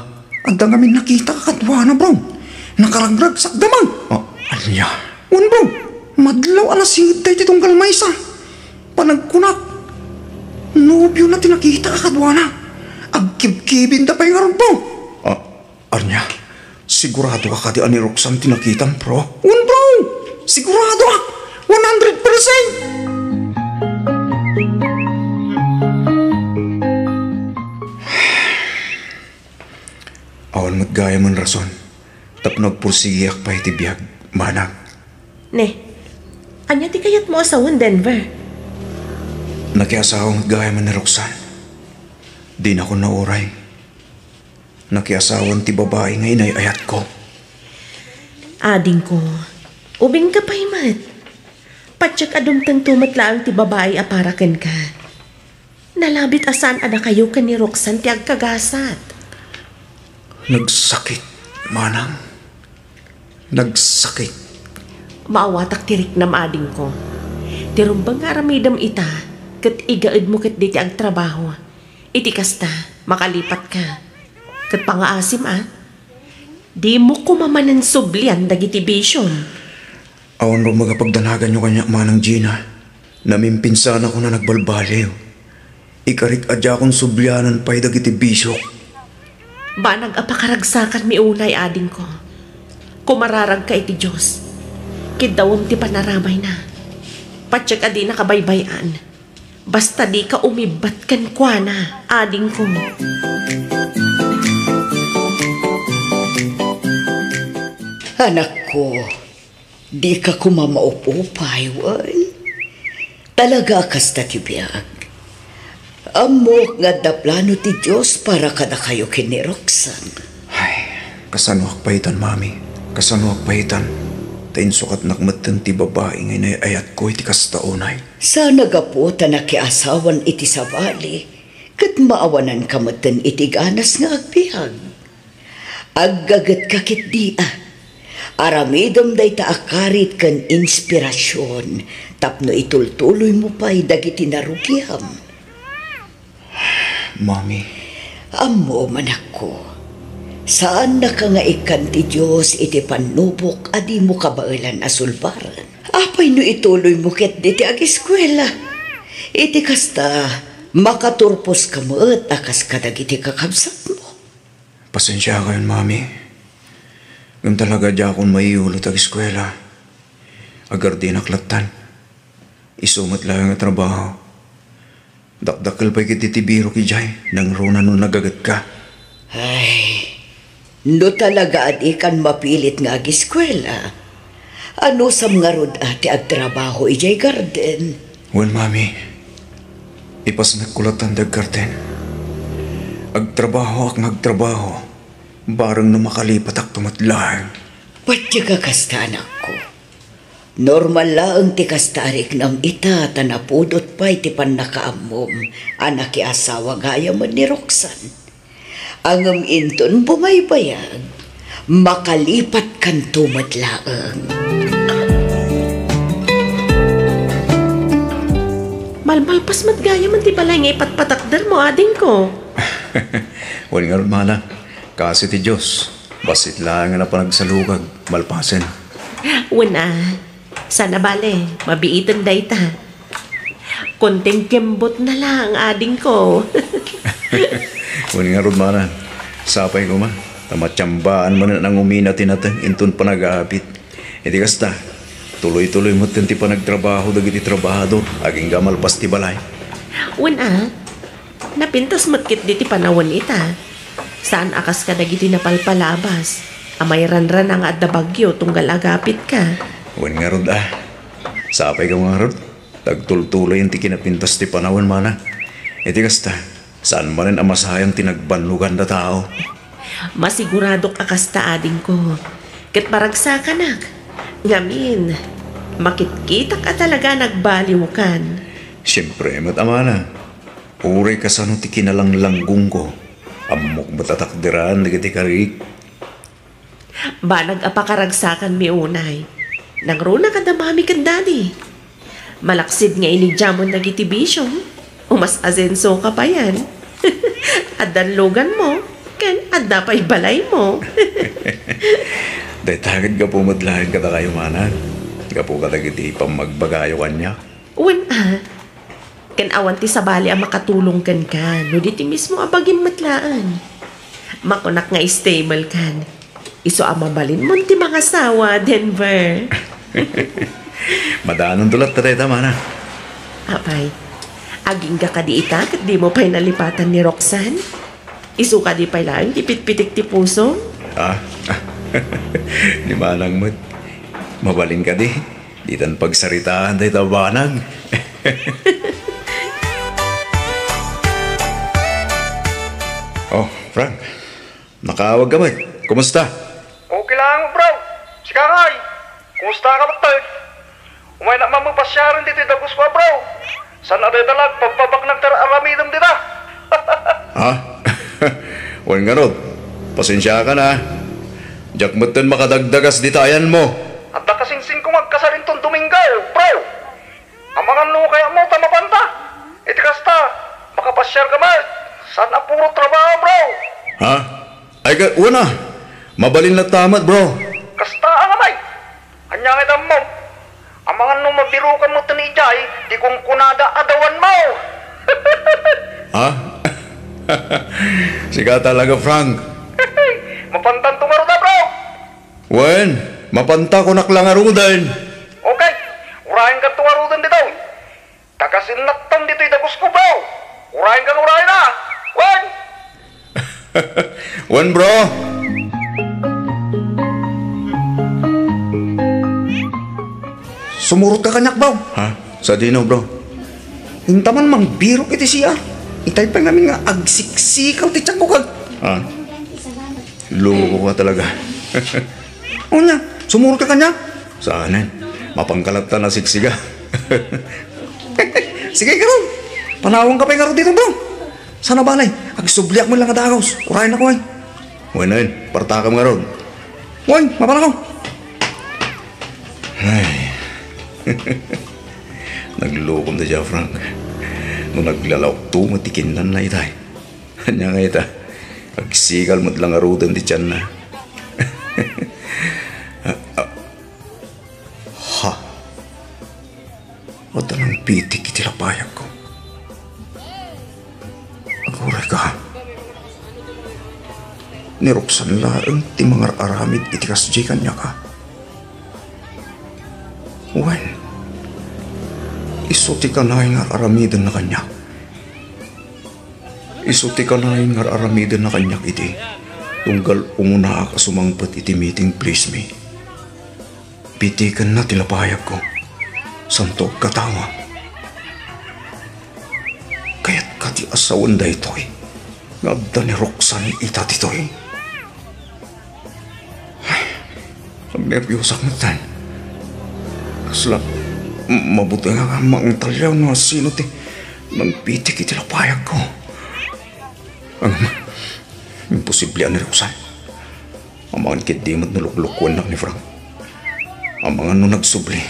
Adda ngamin nakitak a kaduana, bro. Nakaragragsakda man. Oh, ania? Wen, bro. Madlaw a nasideg daytoy tunggal maysa. Panagkunak, nobiona ti nakitak a kaduana. Agkibkibinda pay ngarud, bro. Ah, Ania, sigurado ka kadi a ni Roxanne ti nakitam, bro? Wen, bro! Sigurado ak! One hundred percent! Awan met gayam a rason tapno agpursigiak pay iti biag, manang. Ne, ania ti kayatmo a sawen, Denver? Nakiasawa met gayam a ni Roxanne. Dinakon nauray. Nakiasawan ti babai nga inay-ayatko. Adingko, ubingka pay met. Patiek a dumtengto met laeng ti babai a para kenka. Nalabit a saan a dakayo ken ni Roxanne ti agkagasat. Nagsakit, manang. Nagsakit. Maawatak ti riknam, adingko. Ti rumbeng nga aramidem ita, ket igaedmo ketdi ti agtrabaho. Iti kasta, makalipatka. Ket pangaasim, a? Dimo koma manen sublian dagiti bisiom. Awan rumbeng a pagdanaganyo kaniak, Manang Gina. Namimpinsanakon a nagbalbaliw. Ikarik a diakon sublianan pay dagiti bisiok. Banag a pakaragsakanmi unay, adingko. Kumararagka iti Dios. Kiddawem ti panaramayna. Patiek a dinaka baybay-an. Basta dika umibbat kenkuana, adingko. Anakko, dika koma maup-upay, wen. Talaga a kasta ti biag. Ammok nga adda plano ti Dios para kadakayo ken ni Roxanne. Ay, kasanoak pay itan, Mami? Kasanoak pay itan? Ta insukatnak metten ti babai nga inay-ayatko iti kasta unay. Saan a gapu ta nakiasawan iti sabali, ket maawananka metten iti ganas nga agbiag. Aggagetka ketdi a. Aramidem dayta a karit ken inspirasion tapno itultuloymo pay dagiti narugiam. Mami. Ammo, manakko. Saannaka nga ikkan ti Dios iti pannubok a dimo kabaelan a sulbaren. Apay no ituloymo ketdi ti agiskuela? Iti kasta, makaturposka met a kas kadagiti kakabsatmo. Pasensiakayon, Mami. Ngem talaga diakon maiyulo ti agiskuela. Agardinak lattan. Isu met laeng a trabaho. Dakdakkel pay ketdi ti birok idiay, nangruna no nagagetka. Ay, no talaga a dikan mapilit nga agiskuela, anusam ngarud a ti agtrabaho idiay garden? Wen, Mami. Ipasnekko lattan ti aggarden. Agtrabahoak nga agtrabaho. Bareng no makalipatakto met laeng. Patiek a kasta, anakko. Normal laeng ti kasta a riknam ita ta napudot pay ti pannakaammom a nakiasawa gayamen ni Roxanne. Ngem inton bumaybayag, makalipatkanto met laeng. Malmalpas met gayamen ti balay nga ipatpatakdermo, adingko. Wen ngarud, Mana, kaasi ti Dios. Bassit laeng a napan agsalukag, malpasen. Wen a, saan a bale, mabiiten dayta. Konting kembot na lang, adingko. Wen ngarud, Mana, sapay koma, ta matiambaan manen a nangumina ti nateng inton panag-aapit. Iti kasta, tuloy-tuloy metten ti panagtrabaho dagiti trabahador agingga malpas ti balay. Wen a, napintas met ketdi ti panawen ita. Saan a kas kadagiti napalpalabas a mairanrana nga adda bagyo tunggal agapitka. Wen ngarud a. Sapay ka ngarud. Tagtultuloyen ti kinapintas ti panawen, Mana. Iti kasta, saan manen a masayang ti nagbannoganda tao. Masiguradok a kasta, adingko. Ket paragsakanak. Ngamin, makitkitak a talaga a nagbaliwkan. Siempre met, a Mana. Uray kasano ti kinalanglanggonko, ammok met a takderan dagiti karik. Banag a pakaragsakanmi unay. Nangruna kada Mami ken Daddy. Malaksid nga inidiamon dagiti bisio, umas-asenso ka payen. Addan luganmo, ken adda pay balaymo. Dayta ket gapu met laeng kadakayo, Mana. Gapu kadagiti pammagbagayo kaniak. Wen a, ken awan ti sabali a makatulong kenka, no di ti mismo a bagim met laeng. Makunak nga stable kan. Isu a mabalinmon ti mangasawa, Denver. Madanonto latta dayta, Mana. Apay, agingga kadi ita ket dimo pay nalipatan ni Roxanne? Isu kadi pay laeng ti pitpitik ti pusom? Ah, ni Manang met. Mabalin kadi, ditan pagsaritaan dayta a banag. Oh, Frank. Nakaawag ka met. Kumusta? Okay lang, bro. Sika ngay. Kumusta ka met, tay? Umaynak man pasiaren ditoy dagusko, bro. Saan a dayta la, pagpabaknang ti ar-aramidem dita. Ha? Wen ngarud, pasensiakan a. Diak metten makadagdagas dita ayanmo. Adda kasingsingko nga agkasar inton Domingo, bro. Amangan no kayatmo ta mapanta. Iti kasta, makapasiar ka met. Saan a puro trabaho, bro. Ha? Ay, ka, wen a. Mabalin latta met, bro. Kasta a nga, bay. Ania nga idammom? Amangan no mabirukan metten idiay ti kunkunada a dawanmo. Ha? Sika talaga, Frank. Mapantanto ngarud a, bro. Wen, mapanta, kunak la ngaruden. Okay, urayenkanto ngaruden ditoy. Tagasinnaktan ditoy dagusko, bro. Urayenka nga urayen a. Wen! Wen, bro. Sumurotka kaniak, bro. Ha? Sadino, bro? Inta man mangbirok iti C R, itay pay ngamin nga agsiksikaw ti tianko kag... Ah, loko ka talaga. Unya, sumurot ka kaniak? Saan, eh? Mapanka latta a siksiga. Sige, garud. Panawanka pay ngarud ditoy, bro. Sana balay, agsubliak man lang a dagus. Urayennak, way. Wen, wen, partakam ngarud. Way, mapanakon. Ay. Naglukom da, Frank. No naglalaokto met ti kinnanna itay. Ania nga ita, agsikal met lang ngaruden ti tianna. Ah, ah. Ha? Adda nangpitik iti lapayagko. Aguray ka. Ni Roxanne laeng ti mangar-aramid iti kasdiay kaniak. Wen, isu ti kanayon nga ar-aramidenna kaniak. Isu ti kanayon nga ar-aramidenna kaniak idi, tunggal umunaak a sumangpet iti meeting place mi. Pitikenna ti lapayagko, santo agkatawa. Kayatka ti a sawen daytoy nga adda ni Roxanne ita ditoy. Ay, agnerbiusak metten. Kasla, m-, mabuteng a mangtalliaw no sino ti nangpitik iti lapayagko. Ang, imposible a ni Roxanne. Amangan ketdi met no luklukuennak ni Frank. Amangan no nagsubli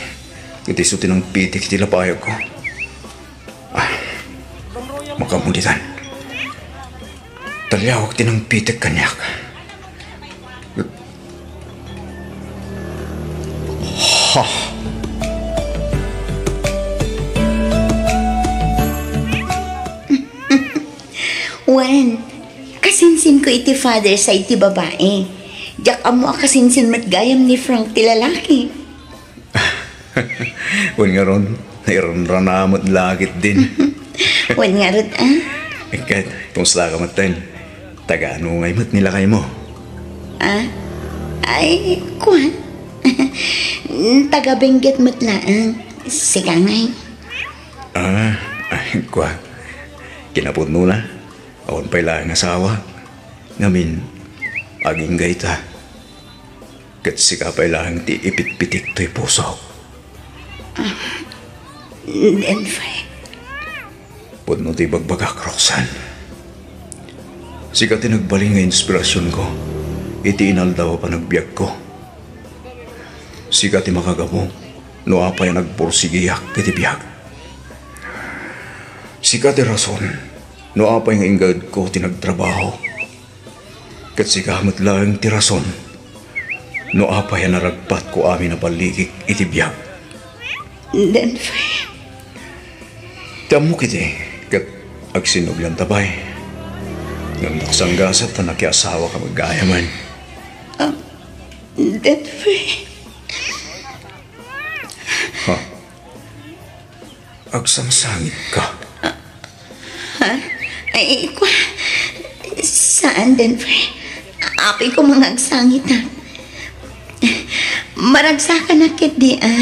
ket isu ti nangpitik iti lapayagko. Ah, makaammo ditan. Talliawak ti nangpitek kaniak. Ha? Wen, kasinsinko iti father side ti babai. Diak ammo a kasinsin met gayam ni Frank ti lalaki. Wen ngarud, nairanrana met la ketdin. Wen ngarud, a? Ket, kumusta ka metten? Taga-ano ngay met ni lakaymo? A? Ay, kuan. Taga-Benguet met laeng. Sika ngay? A, ay, kuan. Kinapudnona, awan pay laeng asawa. Ngamin, agingga ita. Ket sika pay laeng ti ipitpitik toy pusok. A, Denver. Pudno ti ibagbagak, Roxanne. Sika ti nagbalin nga inspirasionko iti inaldaw a panagbiagko. Sika ti makagapu no apay a nagpursigiak iti biag. Sika ti rason no apay nga inggaedko ti nagtrabaho. Ket sika met laeng ti rason no apay a naragpatko amin a ballikik iti biag. Denver. Ti ammok iti ket agsinnublianta pay. Ngem naksanggasat ta nakiasawaka met gayamen. A, Denver. Ha? Agsangsangit ka? Ha? Ay, kua, saan, Denver. Apay ko nga agsangitak. Maragsakanak ketdi, a.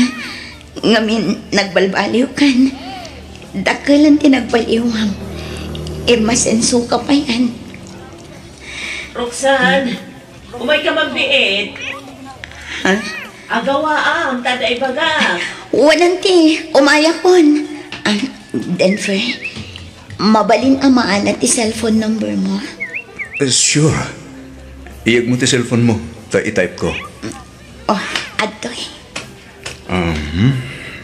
Ngamin, nagbalbaliwkan. Dakkelen ti nagbaliwam. Imasensoka payan. Roxanne, umayka man biit. Ha? Agawaam, ta adda ibagak. Wen, auntie, umayakon. A, Denver, mabalin a maala ti cellphone number mo? Eh, sure. Iyegmo ti cellphone mo, ta i-type ko. O, adtoy. Um,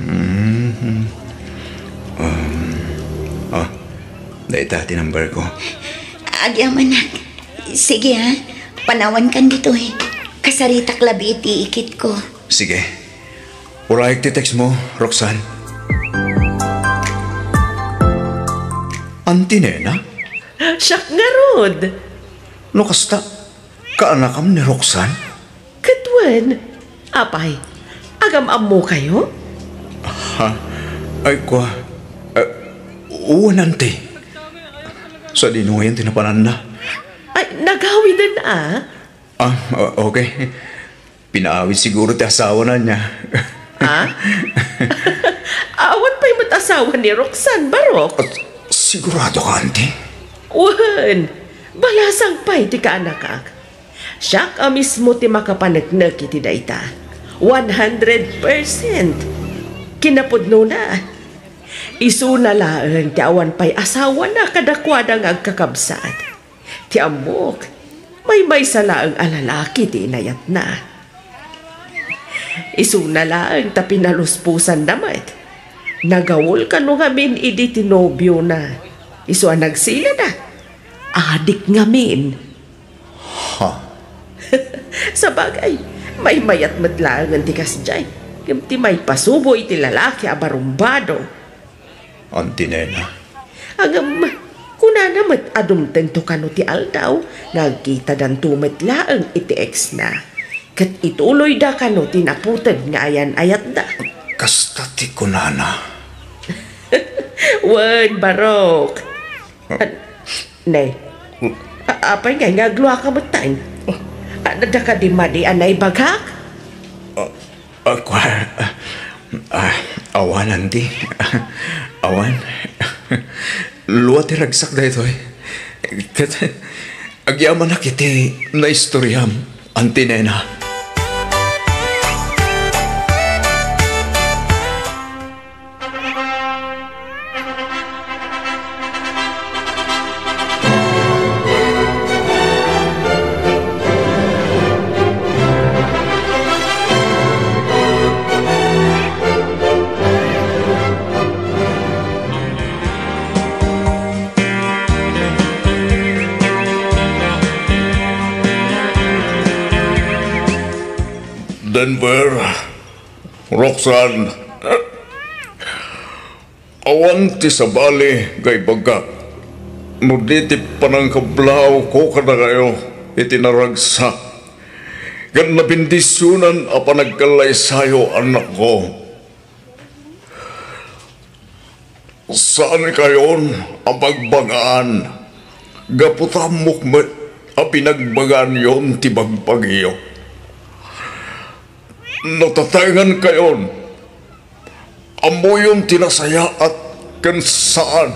mhm. Um, a, dayta ti number ko. Agyamanak. Sige, a. Panawankan ditoy. Kasaritak labi iti ikitko. Sige. Urayek ti text mo, Roxanne. Auntie Nena? Siak ngarud. No kasta, kaanakam ni Roxanne? Ket wen, apay, agam-ammokayo? Ha? Ay, kua, eh, wen, auntie. Sadino ngayen ti napananna? Ay, nagawiden a. A, o-, okay. Pinaawid siguro ti asawana ania. A? Awan pay met asawa ni Roxanne, Barok. At sigurado ka, Auntie? Wen, balasang pay ti kaanakak. Siak a mismo ti makapaneknek iti dayta. One hundred percent. Kinapudnona, isuna laeng ti awan pay asawana kadakuada nga agkakabsat. Ti ammok, maymaysa laeng a lalaki ti inayatna. Isuna laeng ta pinalusposanna met. Nagaul kano ngamin idi ti nobiona. Isu a nagsilada. Adik ngamin. Ha? Sabagay, maymayat met laengen ti kasdiay. Ngem ti maipasubo iti lalaki a barumbado. Auntie Nena. Ngem, kunana met a dumtengto kano ti aldaw nga agkitadanto met laeng iti ex-na. Ket ituloyda kano ti naputeg nga ayan-ayatda. Kasta ti kunana. Wen, Barok. Ah. An-, ne. Hmm. A-, apay ngay nga agluaka metten? Ah, adda kadi madi a naibagak? Ah, ah, kua-, ah, awan, Auntie. Awan. Lua ti ragsak daytoy. Ket agyamanak iti naistoriam, Auntie Nena. Denver, Roxanne, awan ti sabali nga ibagak no di ti panangkablawko kadakayo iti naragsak ken nabendisionan a panagkallaysayo, anakko. Saankayon a bagbagaan gapu ta ammok met a binagbagaanyon ti bagbagiyo. Natatengankayon, ammoyon ti nasayaat ken saan.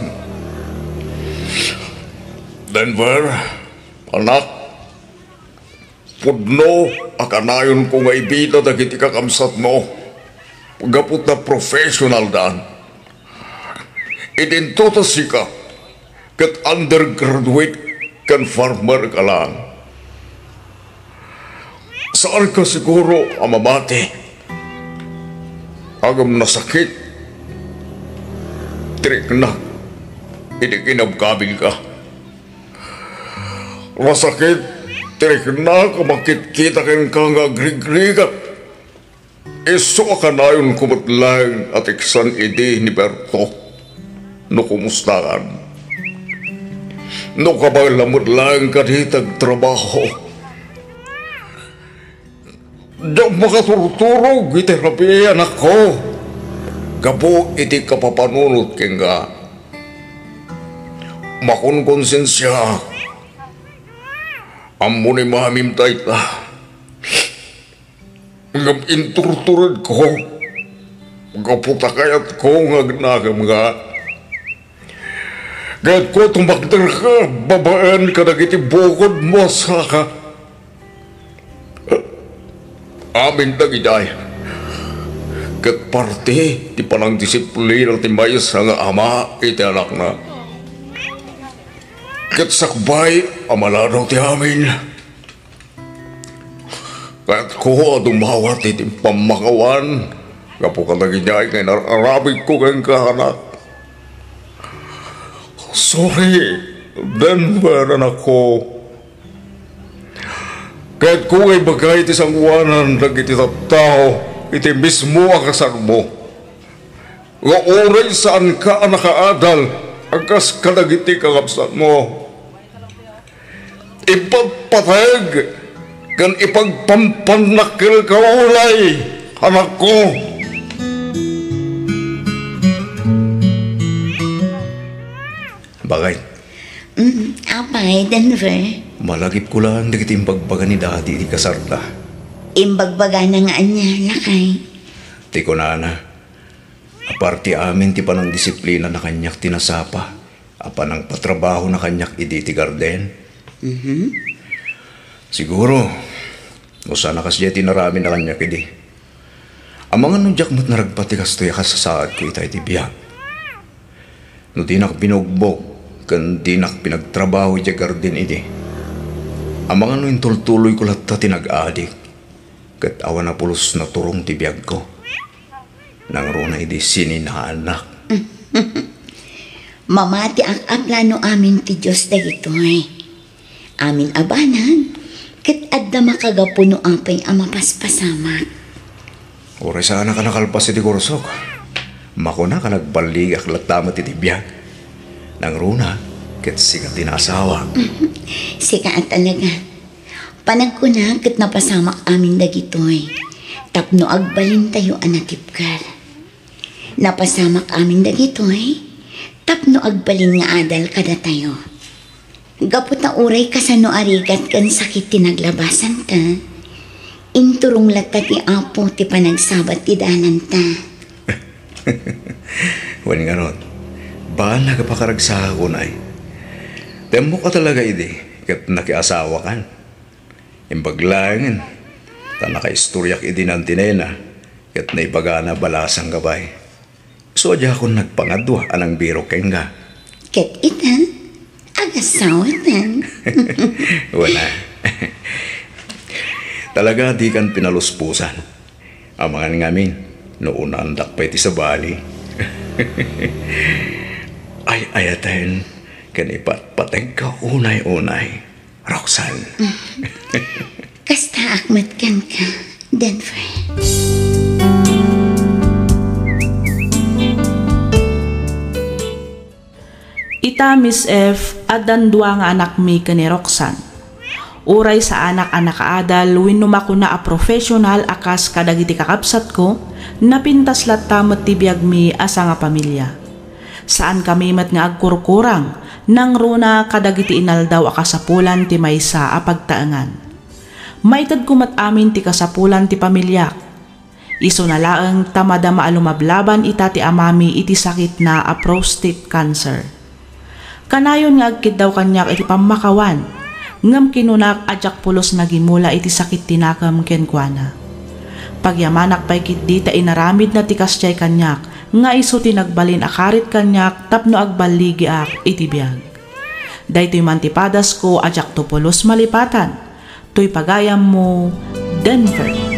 Denver, anak, pudno a kanayonko nga ibida dagiti kakabsatmo gapu ta professionaldan. Idinto ta sika ket undergraduate ken farmer ka laeng. Saanka siguro a mamati, ngem nasakit ti riknak idi kinabkabilka. Nasakit ti riknak a makitkita kenka nga agrigrigat. Isu a kanayonko met laeng a teksan idi ni Berto no kumustakan. No kabaelam met laeng kadi ti agtrabaho. Diak makaturturog iti rabii, anakko, gapu iti kapapanunot kenka. Makonkonsensiaak. Ammo ni mamim dayta. Ngem inturturedko gapu ta kayatko nga agnakemka. Kayatko a tumakderka babaen kadagiti bukodmo a saka. Amin dagidiay ket parte ti panangdisiplina ti maysa nga ama iti anakna. Ket sakbay a maladaw ti amin, kayatko a dumawat iti pammakawan gapu kadagiti ay nga inar-arabidko kenka, anak. Sorry, Denver, anakko. Kayatko nga ibaga iti sangoanan dagiti tattao iti mismo a kasarmo. Nga uray saanka a nakaadal a kas kadagiti kakabsatmo, ipatpateg ken ipagpampannakkelka ulay, anakko. Bagay. Mm, apay, Denver? Malagipko laeng dagiti imbagbaga ni Daddy iti kasarda. Imbagbagana nga ania, lakay? Ti kunana, Aparte amin ti panangdisiplinana kaniak ti nasapa a panangpatrabahona kaniak idi ti garden. Mhm. Siguro, no saan a kasdiay ti inaramidna kaniak idi. Amangan no diak met naragpat ti kastoy a kasasaadko ita iti biag. No dinak binugbog ken dinak pinagtrabaho idiay garden idi, amangan no intultuloyko latta ti nag-adik ket awan a pulos naturong ti biagko. Nangruna idi sininaanak. Mamatiak a plano amin ti Dios dagitoy. Amin a banag, ket adda makagapu no apay a mapaspasamak. Uray saanak a nakalpas iti kursok, makunak a nagballigak latta met iti biag. Nangruna, ket sika ti naasawak. Sika a talaga. Panagkuna ket napasamak amin dagitoy tapno agbalintayo a natipker. Napasamak amin dagitoy tapno agbalin nga adal kadatayo. Gapu ta uray kasano a rigat ken sakit ti naglabasanta, inturong latta ti Apo ti panagsabat ti dananta. Wen ngarud, baannak a pakaragsakak unay. Ti ammok a talaga idi ket nakiasawakan. Imbag laengen ta nakaistoriak idi nantinena ket naibagana balasangka pay. Isu a diakon nagpangadua a nangbirok kenka. Ket ita, agasawatan. Wen a. Talaga dikan pinaluspusan. Amangan ngamin no unaandak pay ti sabali. Ay-ayaten ken ipatpategka unay-unay, Roxanne. Kastaak met kenka, Denver. Ita, Miss F, addan dua nga anakmi ken ni Roxanne. Uray saanak a nakaadal wenno makuna a professional a kas kadagiti kakabsatko, napintas latta met ti biagmi a sangapamilia. Saankami met nga agkurkurang, nangruna kadagiti inaldaw a kasapulan ti maysa a pagtaengan. Maitedko met amin ti kasapulan ti pamiliak. Isuna laeng ta madama a lumablaban ita ti amami iti sakitna a prostate cancer. Kanayon nga agkiddaw kaniak iti pammakawan, ngem kinunak a diak pulos nagimula iti sakit ti nakem kenkuana. Pagyamanak pay ketdi ta inaramidna ti kasdiay kaniak nga isu ti nagbalin a karit kaniak tapno agballigiak iti biag. Daytoy man ti padasko a diakto pulos malipatan. Toy pagayammo, Denver.